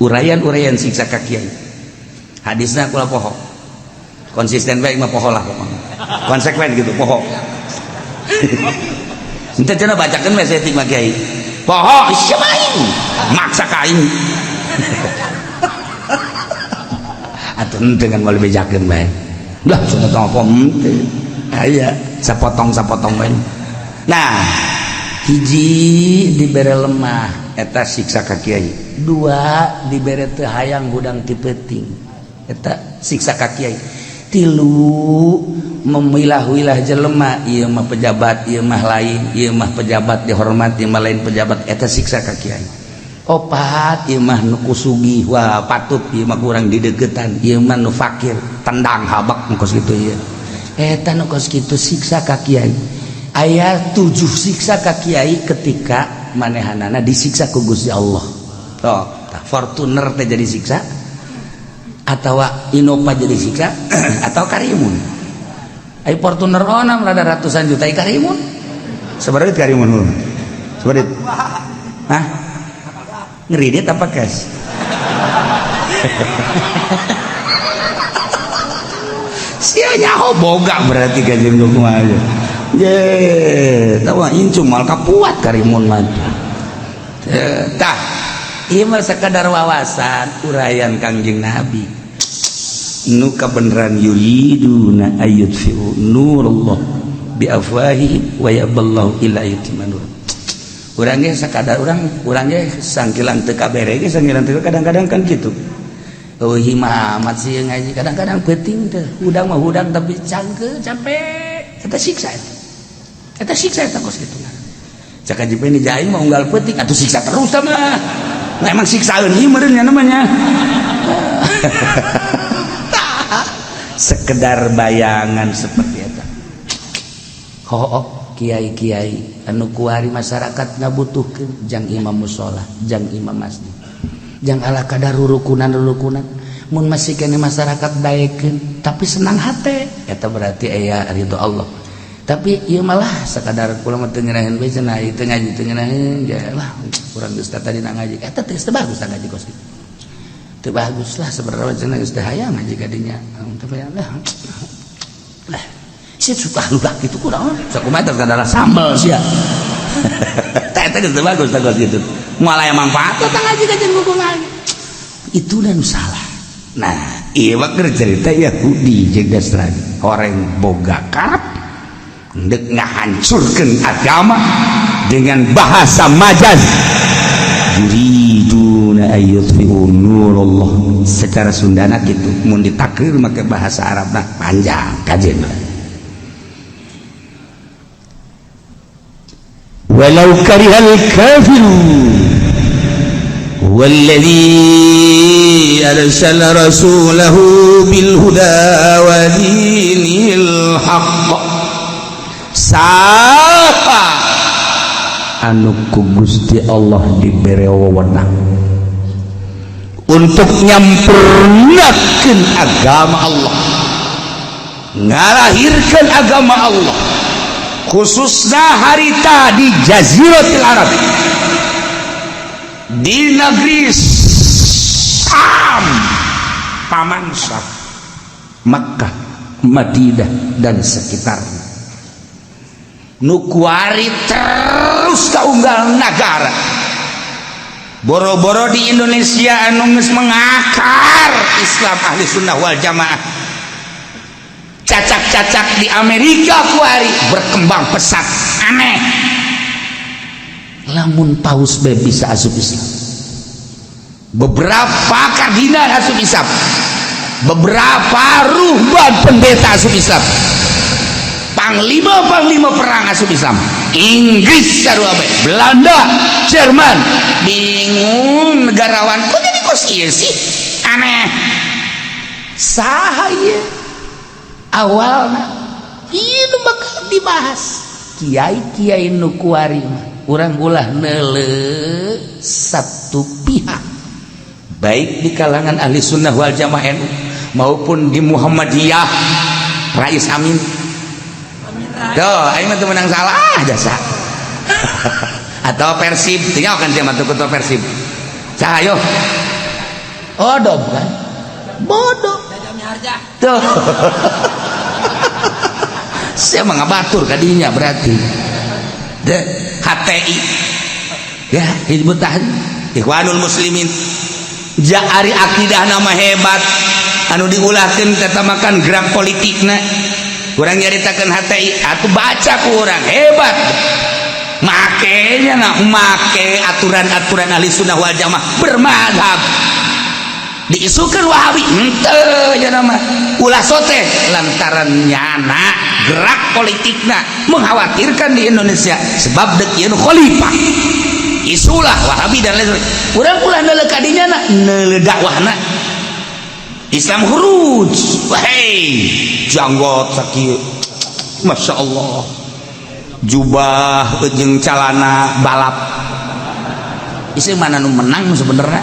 Uraian-uraian siksa ka kiai. Hadisna kula poho. Konsisten baik mah poho lah pokoknya. Konsekuen gitu poho. Ente cenah bacakeun we saeutik mah kiai. Poho sia aing. Maksa ka aing. Atuh henteu kan moal bejakeun bae. Lah cenah tong apa henteu. Aya sapotong-sapotong bae. Nah, hiji dibere lemah eta siksa ka kiai. Dua dibere teu hayang hudang ti peuting eta siksa ka kiai. Tilu memilah-wilah jelema, ieu mah pejabat, ieu mah lain, ieu mah pejabat dihormat, ieu mah lain pejabat, eta siksa ka kiai. Opat ieu mah nu kusugih, wah patut ieu mah kurang didegetan, ieu mah nu fakir, tendang habak nu kos kitu ieu. Eta nu kos kitu siksa ka kiai. Aya 7 siksa ka kiai ketika manehanana disiksa ku Gusti Allah. Tuh, Fortuner teh jadi siksa atau Innova jadi siksa atau Karimun. Ai Fortuner onam rada ratusan juta ai Karimun. Sabaraha duit Karimun heuh? Sabaraha duit? Hah? Ngeridit apa cash? Sia nyaho boga berarti kanjeng kumaha. Ye, tahu incu mal kapuat Karimun mah. Tah, ieu mah sekadar wawasan uraian Kangjeng Nabi. Nu kabeneran yuriduna ayyutfi'u nurullah bi afwahihim wa yaballahu illa yutimma nur. Urang ge sakadar urang ge sangkilang teu kabere ge sangkilang teu kadang-kadang kan kitu. Eueuh himah amat sih ngaji kadang-kadang peuting teh hudang mah hudang tapi cangkeul capek eta siksa eta. Eta siksa eta kos kitu. Cak haji Peni jaing mah unggal peuting atuh siksa terus tah mah. Nah, emang siksaeun ieu meureun nya namanya. Sekedar bayangan seperti eta. Ho'oh kiai-kiai anu kuari masyarakat ngabutuhkeun jang imam mushola, jang imam masjid. Jang ala kadar rurukunan-rurukunan mun masih kene masyarakat daekeun tapi senang hate eta berarti aya ridho Allah. Tapi ieu malah sakadar kula mah teu ngeunaheun bae cenah ieu teu ngaji teu ngeunaheun ya lah urang geus tadi na ngaji eta teh geus bagus ngaji kos kitu. Teu bagus lah sebenarnya cenah geus teh hayang ngaji ka dinya. Tapi lah lah sia suka lulah kitu kurang sakumaha teh kadara sambel sia. Teh eta geus teu bagus teh kos kitu. Moal aya manfaat teh ngaji ka jeung kumaha. Itu dan salah. Nah, ieu mah keur cerita Yahudi jeung Nasrani. Horeng boga karep ndek ngahancurkeun agama dengan bahasa majaz. Yuriduna ayyutfi'u nurullah. Secara Sundana gitu, mun ditakrir make bahasa Arab nah panjang kajen. Walau karihal kafirun. Huwallazi arsala rasulahu bil huda wa dinil haqq. Siapa anu ku Gusti Allah dibere wewenang untuk nyampurnakeun agama Allah, ngalahirkan agama Allah, khususnya harita di Jaziratul Arab, di negeri Syam, Paman Syam, Makkah, Madinah, dan sekitarnya, nu kuari terus kaunggal negara. Boro-boro di Indonesia anu geus mengakar Islam Ahli Sunnah wal Jamaah, cacak-cacak di Amerika kuari berkembang pesat. Aneh lamun paus be bisa asup Islam, beberapa kardinal asup Islam, beberapa ruhban pendeta asup Islam, panglima-panglima perang asup Islam, Inggris sarua bae, Belanda, Jerman. Bingung negarawan, kok jadi kos ieu sih? Aneh. Saha ieu awalna? Ieu nu bakal dibahas kiai-kiai nu kuari mah. Urang ulah neuleu satu pihak, baik di kalangan Ahli Sunnah wal Jamaah NU maupun di Muhammadiyah. Rais Amin. Tuh, aing mah teu menang salah jasa. Atau Persib, tinggal kan dia mah ketua Persib. Cahayo. Oh, dom kan? Bodoh. Tuh. Saya mah ngabatur kadinya berarti. De, HTI. Ya, Hizbut Tahrir, Ikhwanul Muslimin. Jari akidah nama hebat anu diulahkeun tetamakan gerak politikna. Kurang nyaritakan HTI atau baca kurang hebat, makanya nak make aturan-aturan Ahli Sunnah wal Jamaah bermadhab. Diisukan Wahabi ente ya nama ulah sote lantaran nyana gerak politikna mengkhawatirkan di Indonesia, sebab dek ieu khalifah isulah Wahabi dan lain. Urang ulah neuleuh kadinya na, neuleuh dakwahna Islam khuruj. Wahai, janggot sakieu, Masya Allah, jubah jeung calana balap, isi mana nu menang sebenarnya?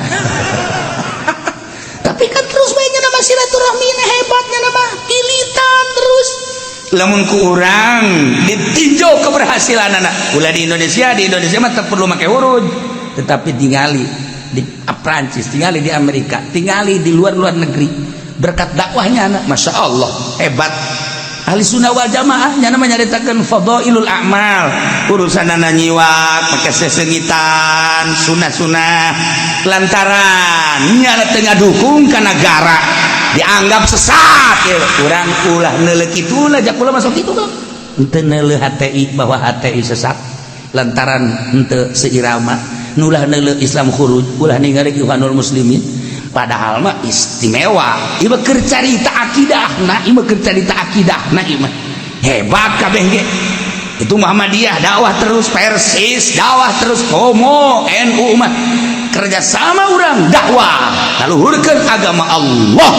Tapi kan terus baiknya nama silaturahmi hebatnya, nama ilitan terus. Lamun ku urang ditinjau keberhasilan anak ulah di Indonesia, di Indonesia mah tak perlu make khuruj, tetapi tingali di Prancis, tingali di Amerika, tingali di luar-luar negeri, berkat dakwahnya anak, Masya Allah, hebat Ahli Sunnah wal Jamaah. Nya nama nyaritakeun fadailul a'mal, urusan nyiwak make sesengitan sunah-sunah, lantaran nyana teu ngadukung ka negara dianggap sesat ya. Urang ulah neuleuh kitu lah, jak ulah masuk kitu kan henteu neuleuh HTI bahwa HTI sesat lantaran henteu seirama, nulah neuleuh Islam khuruj, ulah ningali Ikhwanul Muslimin. Padahal mah istimewa ieu keur carita akidahna, ieu keur carita akidahna, ieu mah hebat kabeh ge. Itu Muhammadiyah dakwah terus, Persis dakwah terus, komo NU mah kerjasama urang dakwah kaluhurkeun agama Allah.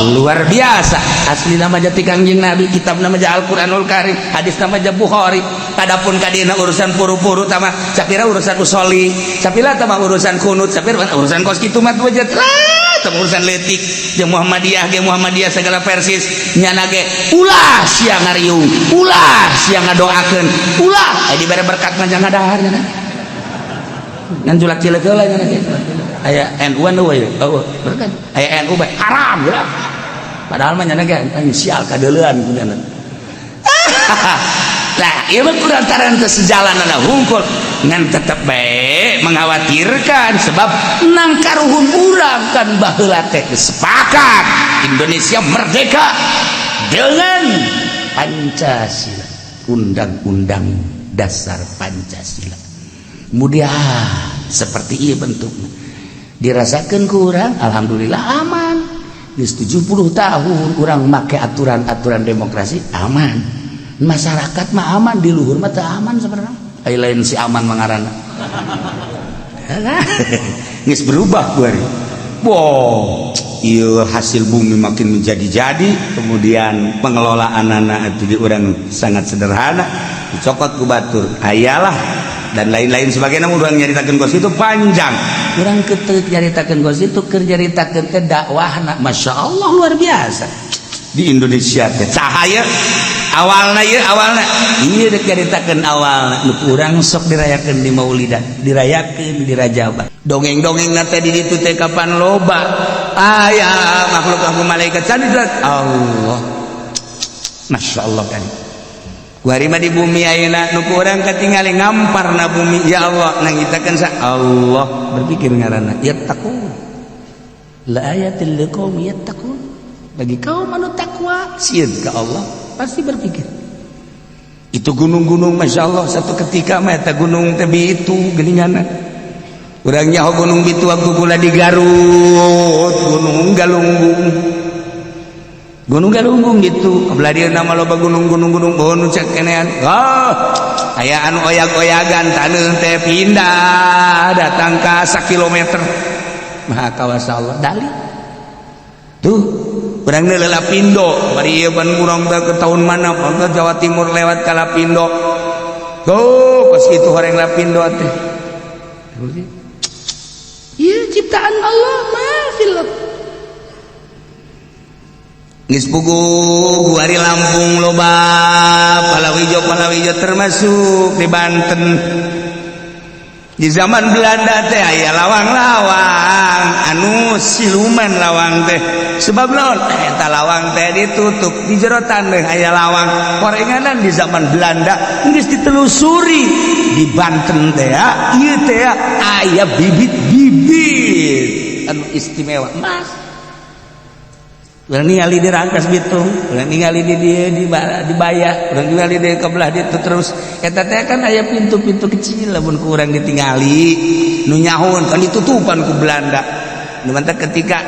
Luar biasa. Asli nama jati Kangjeng Nabi, kitab nama Al-Qur'anul Karim, hadis nama Bukhari. Adapun kadina urusan puru-puru tama sapira, urusan usoli sapira tama, urusan kunut sapira, urusan kos kitu mah wajat lah, urusan letik. Jeung Muhammadiyah ge, Muhammadiyah segala Persis nyana ge ulah sia ngariung, ulah sia ngadoakeun, ulah dibere berkat mah jangan dahar nyana ngan julak cileuk heula nyana ge. Aya NU nu we, oh berkat aya NU bae haram geura, padahal mah nyana ge anjing sial kadeuleuan kunyana. Lah, ieu mah kulantaran teu sejalan hungkul, ngan tetep bae mengkhawatirkan, sebab nang karuhun urang kan baheula teh sepakat Indonesia merdeka dengan Pancasila, Undang-Undang Dasar Pancasila. Kemudian seperti iya bentuknya dirasakan kurang, alhamdulillah aman di 70 tahun urang make aturan-aturan demokrasi, aman masyarakat mah aman, di luhur mah teu aman sebenarnya. Ai lain si aman mangarana. Geus berubah kuari. Wow, iya, hasil bumi makin menjadi-jadi, kemudian pengelolaan anak itu di orang sangat sederhana, dicokot ku batur ayalah dan lain-lain sebagainya. Urang nyaritakeun kos itu panjang, urang ketek nyaritakeun kos itu, keur nyaritakeun teh dakwahna Masya Allah luar biasa di Indonesia teh. Cahaya awalna ieu, awalna ieu dek nyaritakeun awalna nu urang sok dirayakeun di Maulidan, dirayakeun di Rajaban, dongeng-dongeng teh di ditu teh. Kapan loba aya makhluk aku malaikat sandi Allah, Masya Allah kan. Kuari mah di bumi ayeuna nu ku urang katingali ngamparna bumi, ya Allah, nangitakeun sa Allah berpikir ngaranna yattaqun la ayatil liqaum yattaqun. Bagi kaum anu takwa, sieun ka Allah, pasti berpikir. Itu gunung-gunung, Masya Allah, satu ketika mah eta gunung teh itu geuningan urang nyaho gunung itu waktu kula di Garut, Gunung Galunggung. Gunung Galunggung gitu belah dieu nama loba gunung-gunung, gunung oh nu cek kenean, oh aya anu oyag-oyagan, taneuh teh pindah datang ka sakilometer. Maha kawasa Allah dali tuh. Urang teh Lapindo bari ieu pan urang teh ke tahun mana ke Jawa Timur lewat ka Lapindo tuh, pas itu horeng Lapindo teh. Iya, ciptaan Allah mah film. Geus puguh guari Lampung loba palawija, palawija termasuk di Banten. Di zaman Belanda teh aya lawang-lawang anu siluman lawang teh. Sebab naon eta lawang teh ditutup? Di jero taneuh aya lawang korenganan. Di zaman Belanda geus ditelusuri di Banten teh ya, ieu teh aya bibit-bibit anu istimewa emas. Urang ningali di Rangkas Bitung, urang ningali di dieu di Baya, urang ningali di kebelah ditu terus. Eta teh kan aya pintu-pintu kecil lamun ku urang ditingali, nu nyahun kan ditutupan ku Belanda. Nu mantak ketika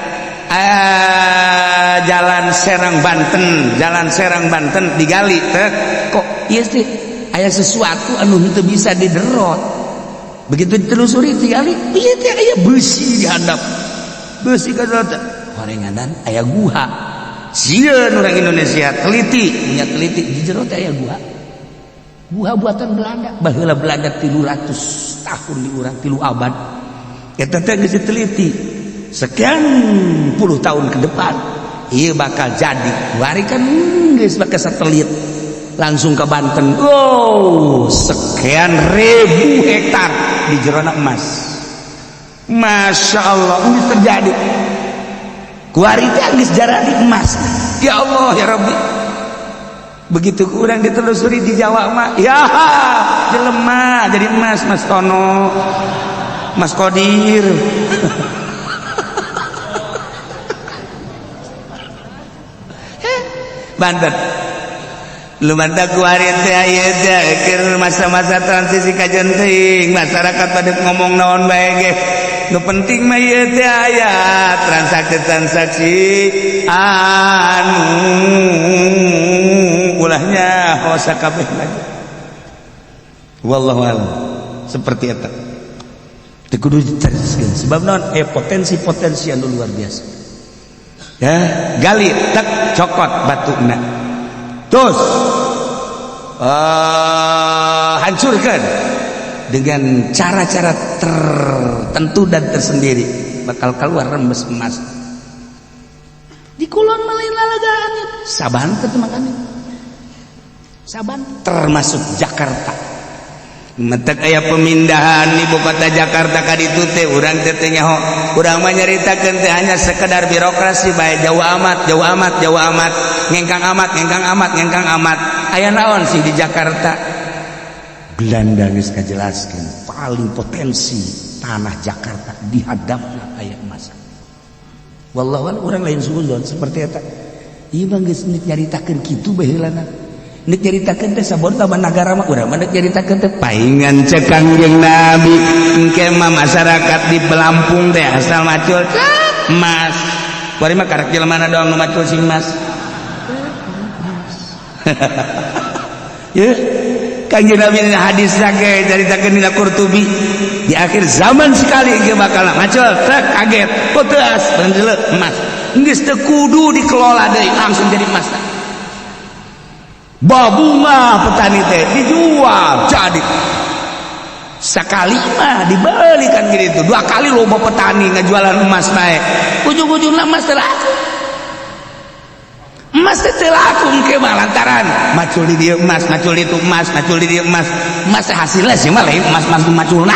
jalan Serang Banten, jalan Serang Banten digali teh kok ieu sih aya sesuatu anu henteu bisa diderot. Begitu ditelusuri, digali, ieu teh aya besi di handap. Besi ka horenganan aya guha. Sieun orang Indonesia teliti, punya teliti, di jero teh aya guha. Guha buatan Belanda. Baheula Belanda 300 tahun di urang, 3 abad. Eta teh geus diteliti. Sekian puluh tahun ke depan ieu bakal jadi. Wari kan geus pakai satelit langsung ke Banten. Oh, sekian ribu hektar di jerona emas. Masya Allah, ini terjadi. Kuari teh geus jaradi emas. Ya Allah ya Rabbi. Begitu kurang ditelusuri di Jawa mah, ya jelema jadi emas. Mas Tono, Mas Kodir. Banten. Lu mantap kuari teh aya teh keur masa-masa transisi kajen teuing, masyarakat pada ngomong naon bae ge. Nu penting mah ieu teh aya transaksi-transaksi anu ulahnya sakabeh lagi. Wallahu a'lam. Seperti eta. Teu kudu diteruskeun sebab naon potensi-potensi anu luar biasa. Ya, gali tek cokot batuna. Terus hancurkan dengan cara-cara tertentu dan tersendiri, bakal keluar rembes emas. Di kulon malain lalagaan saban teh makanya saban termasuk Jakarta. Mentek aya pemindahan ibu kota Jakarta ka ditu teh, urang teh teu nyaho. Urang mah nyaritakeun teh hanya sekedar birokrasi bae, jauh amat, jauh amat, jauh amat, ngengkang amat, ngengkang amat, ngengkang amat. Aya naon sih di Jakarta? Belanda geus ngajelaskeun paling potensi tanah Jakarta dihadapna aya emas. Wallahu a'lam, urang lain suuzon seperti eta. Ieu mah geus nyaritakeun kitu baheulana. Nek nyaritakeun teh sabon taman nagara mah, urang mah nek nyaritakeun teh paingan cek Kangjeng Nabi engke mah masyarakat di Lampung teh asal macul emas. Kuari mah karek jelema doang nu macul sing emas. Ya, Kanjeng Nabi dina hadis ge caritakeun dina Qurtubi, di akhir zaman sekali ge bakal macul trek kaget poteas benjele emas geus teu kudu dikelola deui, langsung jadi emas. Babunga petani teh dijual jadi sekali mah dibelikan gitu, dua kali loba petani ngajualan emas bae, ujung-ujungnya emas teu laku. Emas teh laku engke mah lantaran macul di dieu emas, macul di itu emas, macul di dieu emas. Emas teh hasilnya sih mah lain emas, emas maculna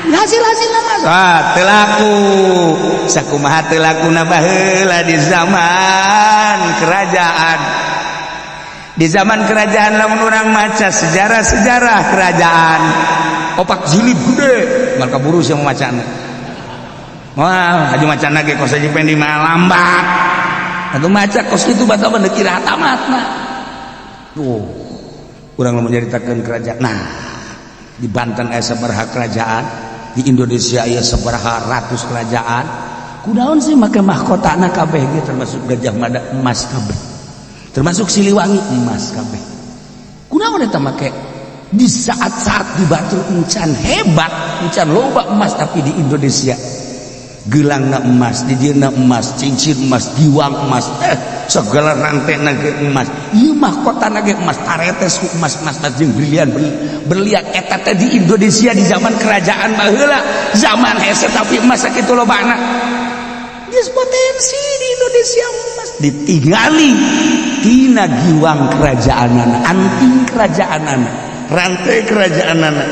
hasil hasilna emas, ah, teu laku. Sakumaha teu lakuna baheula di zaman kerajaan, di zaman kerajaan lamun urang maca sejarah-sejarah kerajaan opak jilid gede mal kaburu sih macana. Wah, haji macana ge kos Haji Pendi mah lambat atau maca kos itu bata mah kira tamatna tuh. Urang lamun nyaritakeun kerajaan, nah, di Banten aya sabaraha kerajaan, di Indonesia aya sabaraha ratus kerajaan, kunaon sih make mahkotana kabeh ge, termasuk Gajah Mada, emas kabeh, termasuk Siliwangi emas kabeh? Kunaon eta make di saat-saat di batur encan hebat, encan loba emas, tapi di Indonesia gelangna emas, dijieunna emas, cincin emas, giwang emas, segala rantai ge emas, ieu mahkota ge emas, taretes ku emas, emas jeung berlian berlian. Eta teh di Indonesia di zaman kerajaan baheula, zaman hese, tapi emas sakitu lobana. Geus potensi di Indonesia emas ditinggali tina giwang kerajaanana, anting kerajaanana, rantai kerajaanana,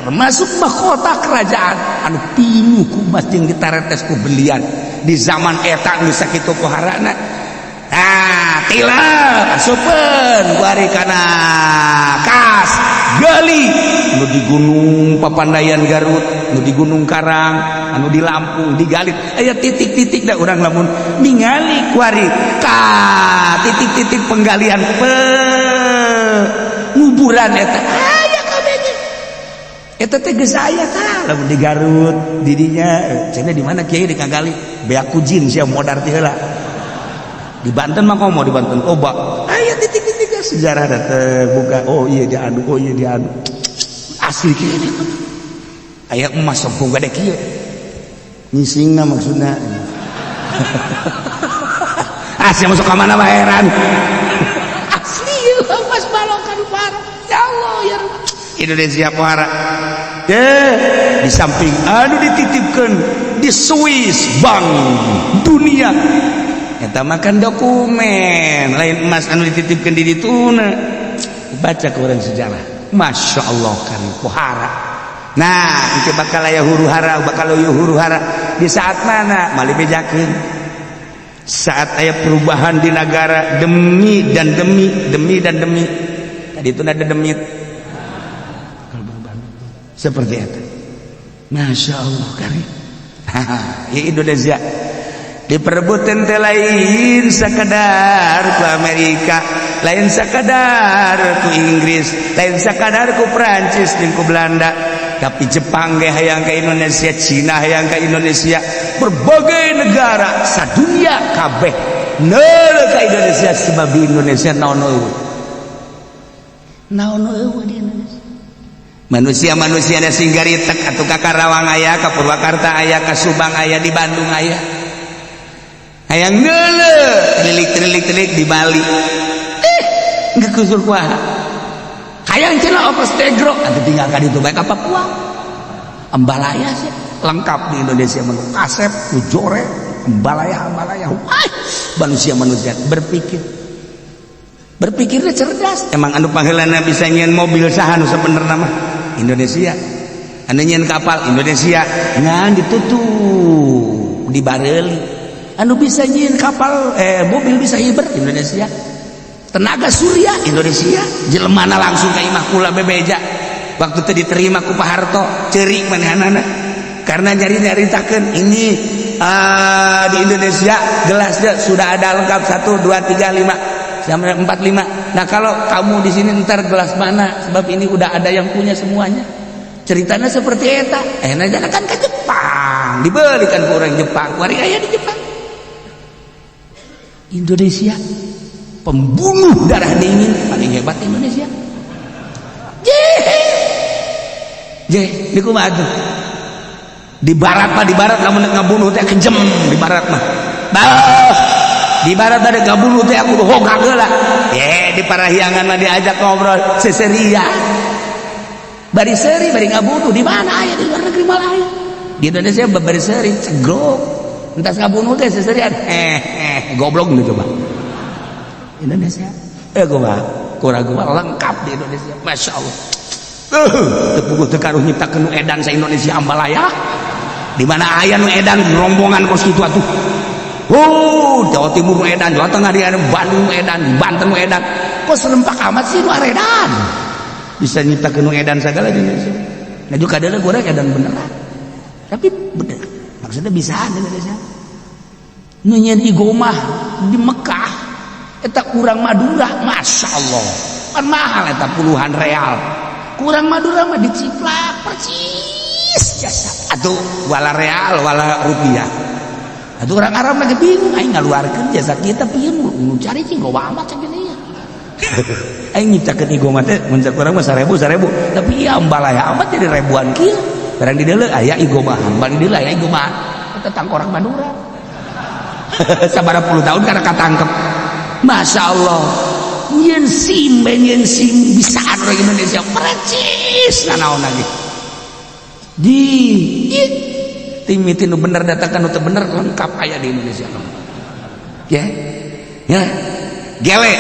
termasuk mahkota kerajaan anu pinuh ku emas jeung ditaretes ku berlian. Di zaman eta geus sakitu poharana. Ah, tila asupeun kuari kana kas gali nu di Gunung Papandayan Garut, nu di Gunung Karang, anu di Lampung digali, aya titik-titik da. Urang lamun ningali kuari ka titik-titik penggalian penguburan eta aya kabeh. Eta teh geus aya tah lamun di Garut didinya cenah. Di mana, kiai, di kagali beak ku jin sia modar ti heula. Di Banten mah komo, di Banten loba aya titik-titik sejarah terbuka. Oh iya, diadu, oh iya, diadu, asli kieu aya emas sampung gede kieu ngisingna maksudna. Ah, sia masuk ka mana mah heran. Asli ieu emas balokan parah. Ya Allah, ya Rabb. Indonesia pohara di samping anu dititipkan di Swiss, Bank Dunia, eta makan dokumen lain emas anu dititipkan di dituna. Baca ke orang sejarah, Masya Allah kan pohara. Nah, itu bakal aya huru hara, bakal aya huru hara di saat mana mali bejakeun saat aya perubahan di negara demi dan demi, demi dan demi tadi itu ada demit seperti itu. Masya Allah kari ya Indonesia diperebutkan teh lain sakadar ku Amerika, lain sakadar ku Inggris, lain sakadar ku Prancis jeung ku Belanda, tapi Jepang ge hayang ke Indonesia, Cina hayang ke Indonesia, berbagai negara sadunia kabeh neuleuh ka Indonesia, sebab di Indonesia naon eueuh, naon eueuh di Indonesia. Manusia-manusia ada sing garitek atuh, ka Karawang aya, ka Purwakarta aya, ka Subang aya, di Bandung aya. Hayang neuleuh tilik tilik tilik di Bali, nggak kusur kuaha. Hayang cenah ongkos tegro atuh tinggal ka ditu bae, ka Papua. Ambalaya sih lengkap di Indonesia mah, kasep ujore ambalaya ambalaya. Wah, manusia-manusia berpikir, berpikirnya cerdas emang. Anu panggilanna bisa nyieun mobil saha nu sabenerna mah? Indonesia. Anu nyieun kapal Indonesia, ngan ditutup di bareli. Anu bisa nyieun kapal, mobil bisa hiber Indonesia. Tenaga surya Indonesia. Jelemana langsung ka imah kula bebeja waktu itu diterima ku Pak Harto, ceurik manehanana karena nyari-nyaritakeun ini, di Indonesia gelasnya sudah ada lengkap 1 2 3 5 sampai 4 5. Nah, kalau kamu di sini ntar gelas mana, sebab ini udah ada yang punya semuanya. Ceritanya seperti eta. Nah, kan ke Jepang dibelikan ke orang Jepang, wari aya di Jepang. Indonesia pembunuh darah dingin paling hebat Indonesia. Je, di kumaha atuh? Di barat mah, di barat lamun ngabunuh teh kejem di barat mah. Bah, di barat ada ngabunuh teh aku hoga heula. Ye, di Parahyangan mah diajak ngobrol seseria. Bari seuri bari ngabunuh di mana aya di luar negeri malah aya. Di Indonesia bari seuri cegrok. Entas ngabunuh teh seserian. Eh, eh, goblok gitu coba. Indonesia. Eh, gua kurang gua lengkap di Indonesia. Masya Allah. Teu puguh teu karuh nyiptakeun nu edan sa Indonesia ambalaya. Di mana aya nu edan rombongan kos kitu atuh. Oh, Jawa Timur nu edan, Jawa Tengah di Bandung nu edan, Banten nu edan. Kok serempak amat sih nu edan? Bisa nyiptakeun nu edan segala di Indonesia. Nah juga ada goreng edan beneran. Tapi bener. Maksudnya bisa di Indonesia. Nu nyieun igomah di Mekah eta kurang Madura, Masya Allah. Kan mahal eta puluhan real. Kurang Madura mah diciplak persis jasa. Atuh wala real wala rupiah. Atuh orang Arab lagi bingung aing ngaluarkeun jasa kita pieu nu cari cing loba amat cek gini ya. Aing nyiptakeun igomah teh mun cek urang mah 1000 1000 tapi ieu ambalaya amat jadi ribuan kieu. Barang di deuleu aya igomahan, bari di deuleu aya igomahan. Eta tangkorak Madura. Sabaraha puluh tahun karena katangkep. Masya Allah. Nyen SIM, nyen SIM bisaan orang Indonesia percis nanaon lagi. Di timiti nu bener datangkan nu teu bener lengkap aya di Indonesia. Ya. Ya. Gele,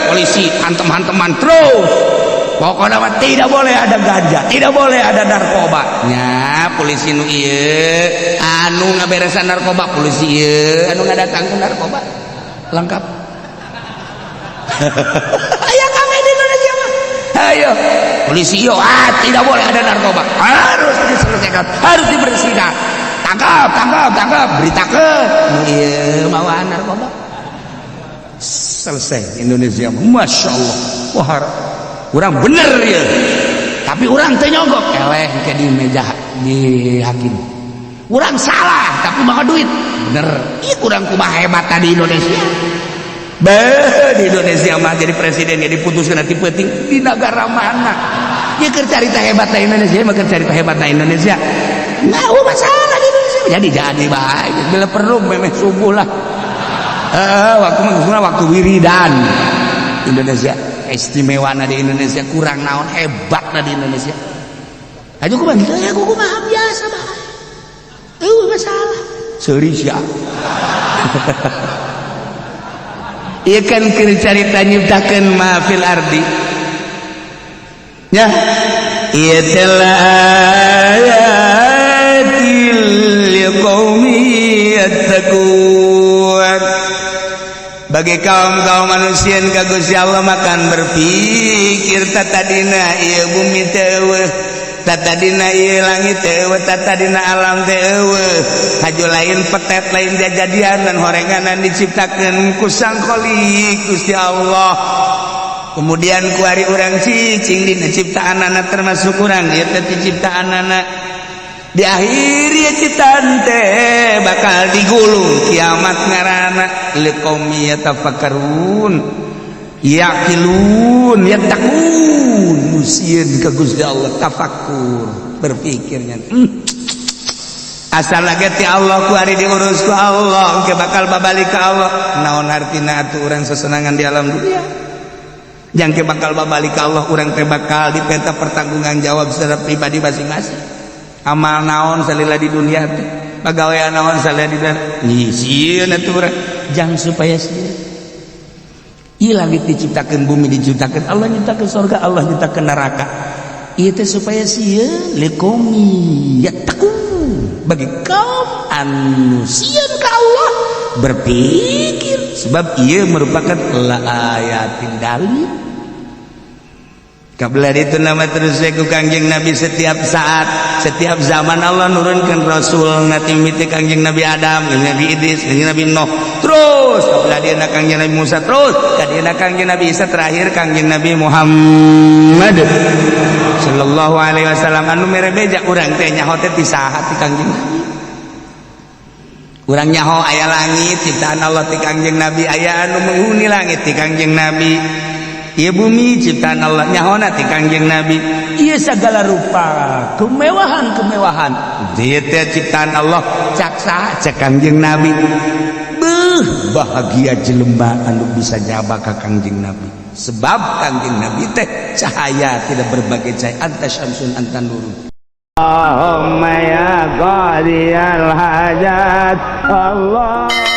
polisi hantem-hanteman terus. Pokoknya mah tidak boleh ada ganja, tidak boleh ada narkoba. Nya, polisi nu ieu anu ngaberesan narkoba, polisi ieu anu ngadatangkeun narkoba. Lengkap. Aya kabeh di Indonesia mah. Ayo, polisi yo, ah tidak boleh ada narkoba, harus diselesaikan, harus dibersihkan. Tangkap, tangkap, tangkap, beritakeun. Nu ieu mawaan narkoba. Selesai Indonesia, Masya Allah. Wah, kurang bener ya. Tapi orang teu nyogok, eleh ke di meja di hakim. Urang salah, tapi mawa duit. Bener. Ih, kurang kumaha hebat tadi Indonesia. Beh, di Indonesia mah jadi presiden ya diputuskan nanti penting di negara mana. Ya keur carita hebat na Indonesia, mah keur carita hebat na Indonesia. Nah, oh masalah di Indonesia. Jadi baik. Bila perlu memeh subuh lah. Waktu mah waktu wiridan. Indonesia istimewa di Indonesia kurang naon hebat di Indonesia. Aja kumaha gitu ya kumaha biasa bae. Eueuh masalah. Seuri sia. Ieu kan keur carita nyiptakeun ma fil ardi. Ya. Ieu teh ayatil liqaumi yattaqun. Bagi kaum-kaum manusia ka Gusti Allah makan berpikir tatadina ieu bumi teh eueuh, tatadina ieu langit teh eueuh, tatadina alam teh eueuh. Haju lain petet lain jajadian dan horenganan diciptakeun ku Sang Khalik Gusti Allah. Kemudian kuari urang cicing dina ciptaanana termasuk urang ieu teh ciptaanana. Di akhir ya ciptaan teh bakal digulung kiamat ngarana liqaumi yatafakkarun yaqilun yattaqun musieun ka Gusti Allah tafakkur berpikirnya. Asal lagi ti Allah ku ari diurus ku Allah engke bakal babalik ka Allah. Naon artina atuh urang sesenangan di alam dunia? Jangke bakal babalik ka Allah urang teh bakal dipenta pertanggungan jawab secara pribadi masing-masing. Amal naon salila di dunia teh, pagawean naon salila di dunia. Nyisieun atuh urang jang supaya sieun. Ieu langit diciptakeun, bumi diciptakeun, Allah nyiptakeun surga, Allah nyiptakeun neraka. Ieu teh supaya sieun liqaumi yattaqun. Bagi kaum anu sieun ka Allah berpikir sebab ieu merupakan la ayatin dalil. Kabla itu nama terus ku Kangjeng Nabi setiap saat, setiap zaman Allah nurunkan Rasul nanti mimiti Kangjeng Nabi Adam, Nabi Idris, Kangjeng Nabi Nuh, terus kabla dia Kangjeng Nabi Musa, terus kadina Kangjeng Nabi Isa, terakhir Kangjeng Nabi Muhammad sallallahu alaihi wasallam anu mere beja urang teh nyaho teh ti saha ti Kangjeng Nabi. Urang nyaho aya langit ciptaan Allah ti Kangjeng Nabi, aya anu menghuni langit ti Kangjeng Nabi. Ieu bumi ciptaan Allah, nyahona ti Kangjeng Nabi. Ieu segala rupa kemewahan-kemewahan ieu teh ciptaan Allah, cak saha? Cak Kangjeng Nabi. Beuh, bahagia jelema anu bisa nyaba ka Kangjeng Nabi, sebab Kangjeng Nabi teh cahaya, tidak berbagai cahaya, anta syamsun anta nurun. Allahumma ya qadiyal hajat Allah.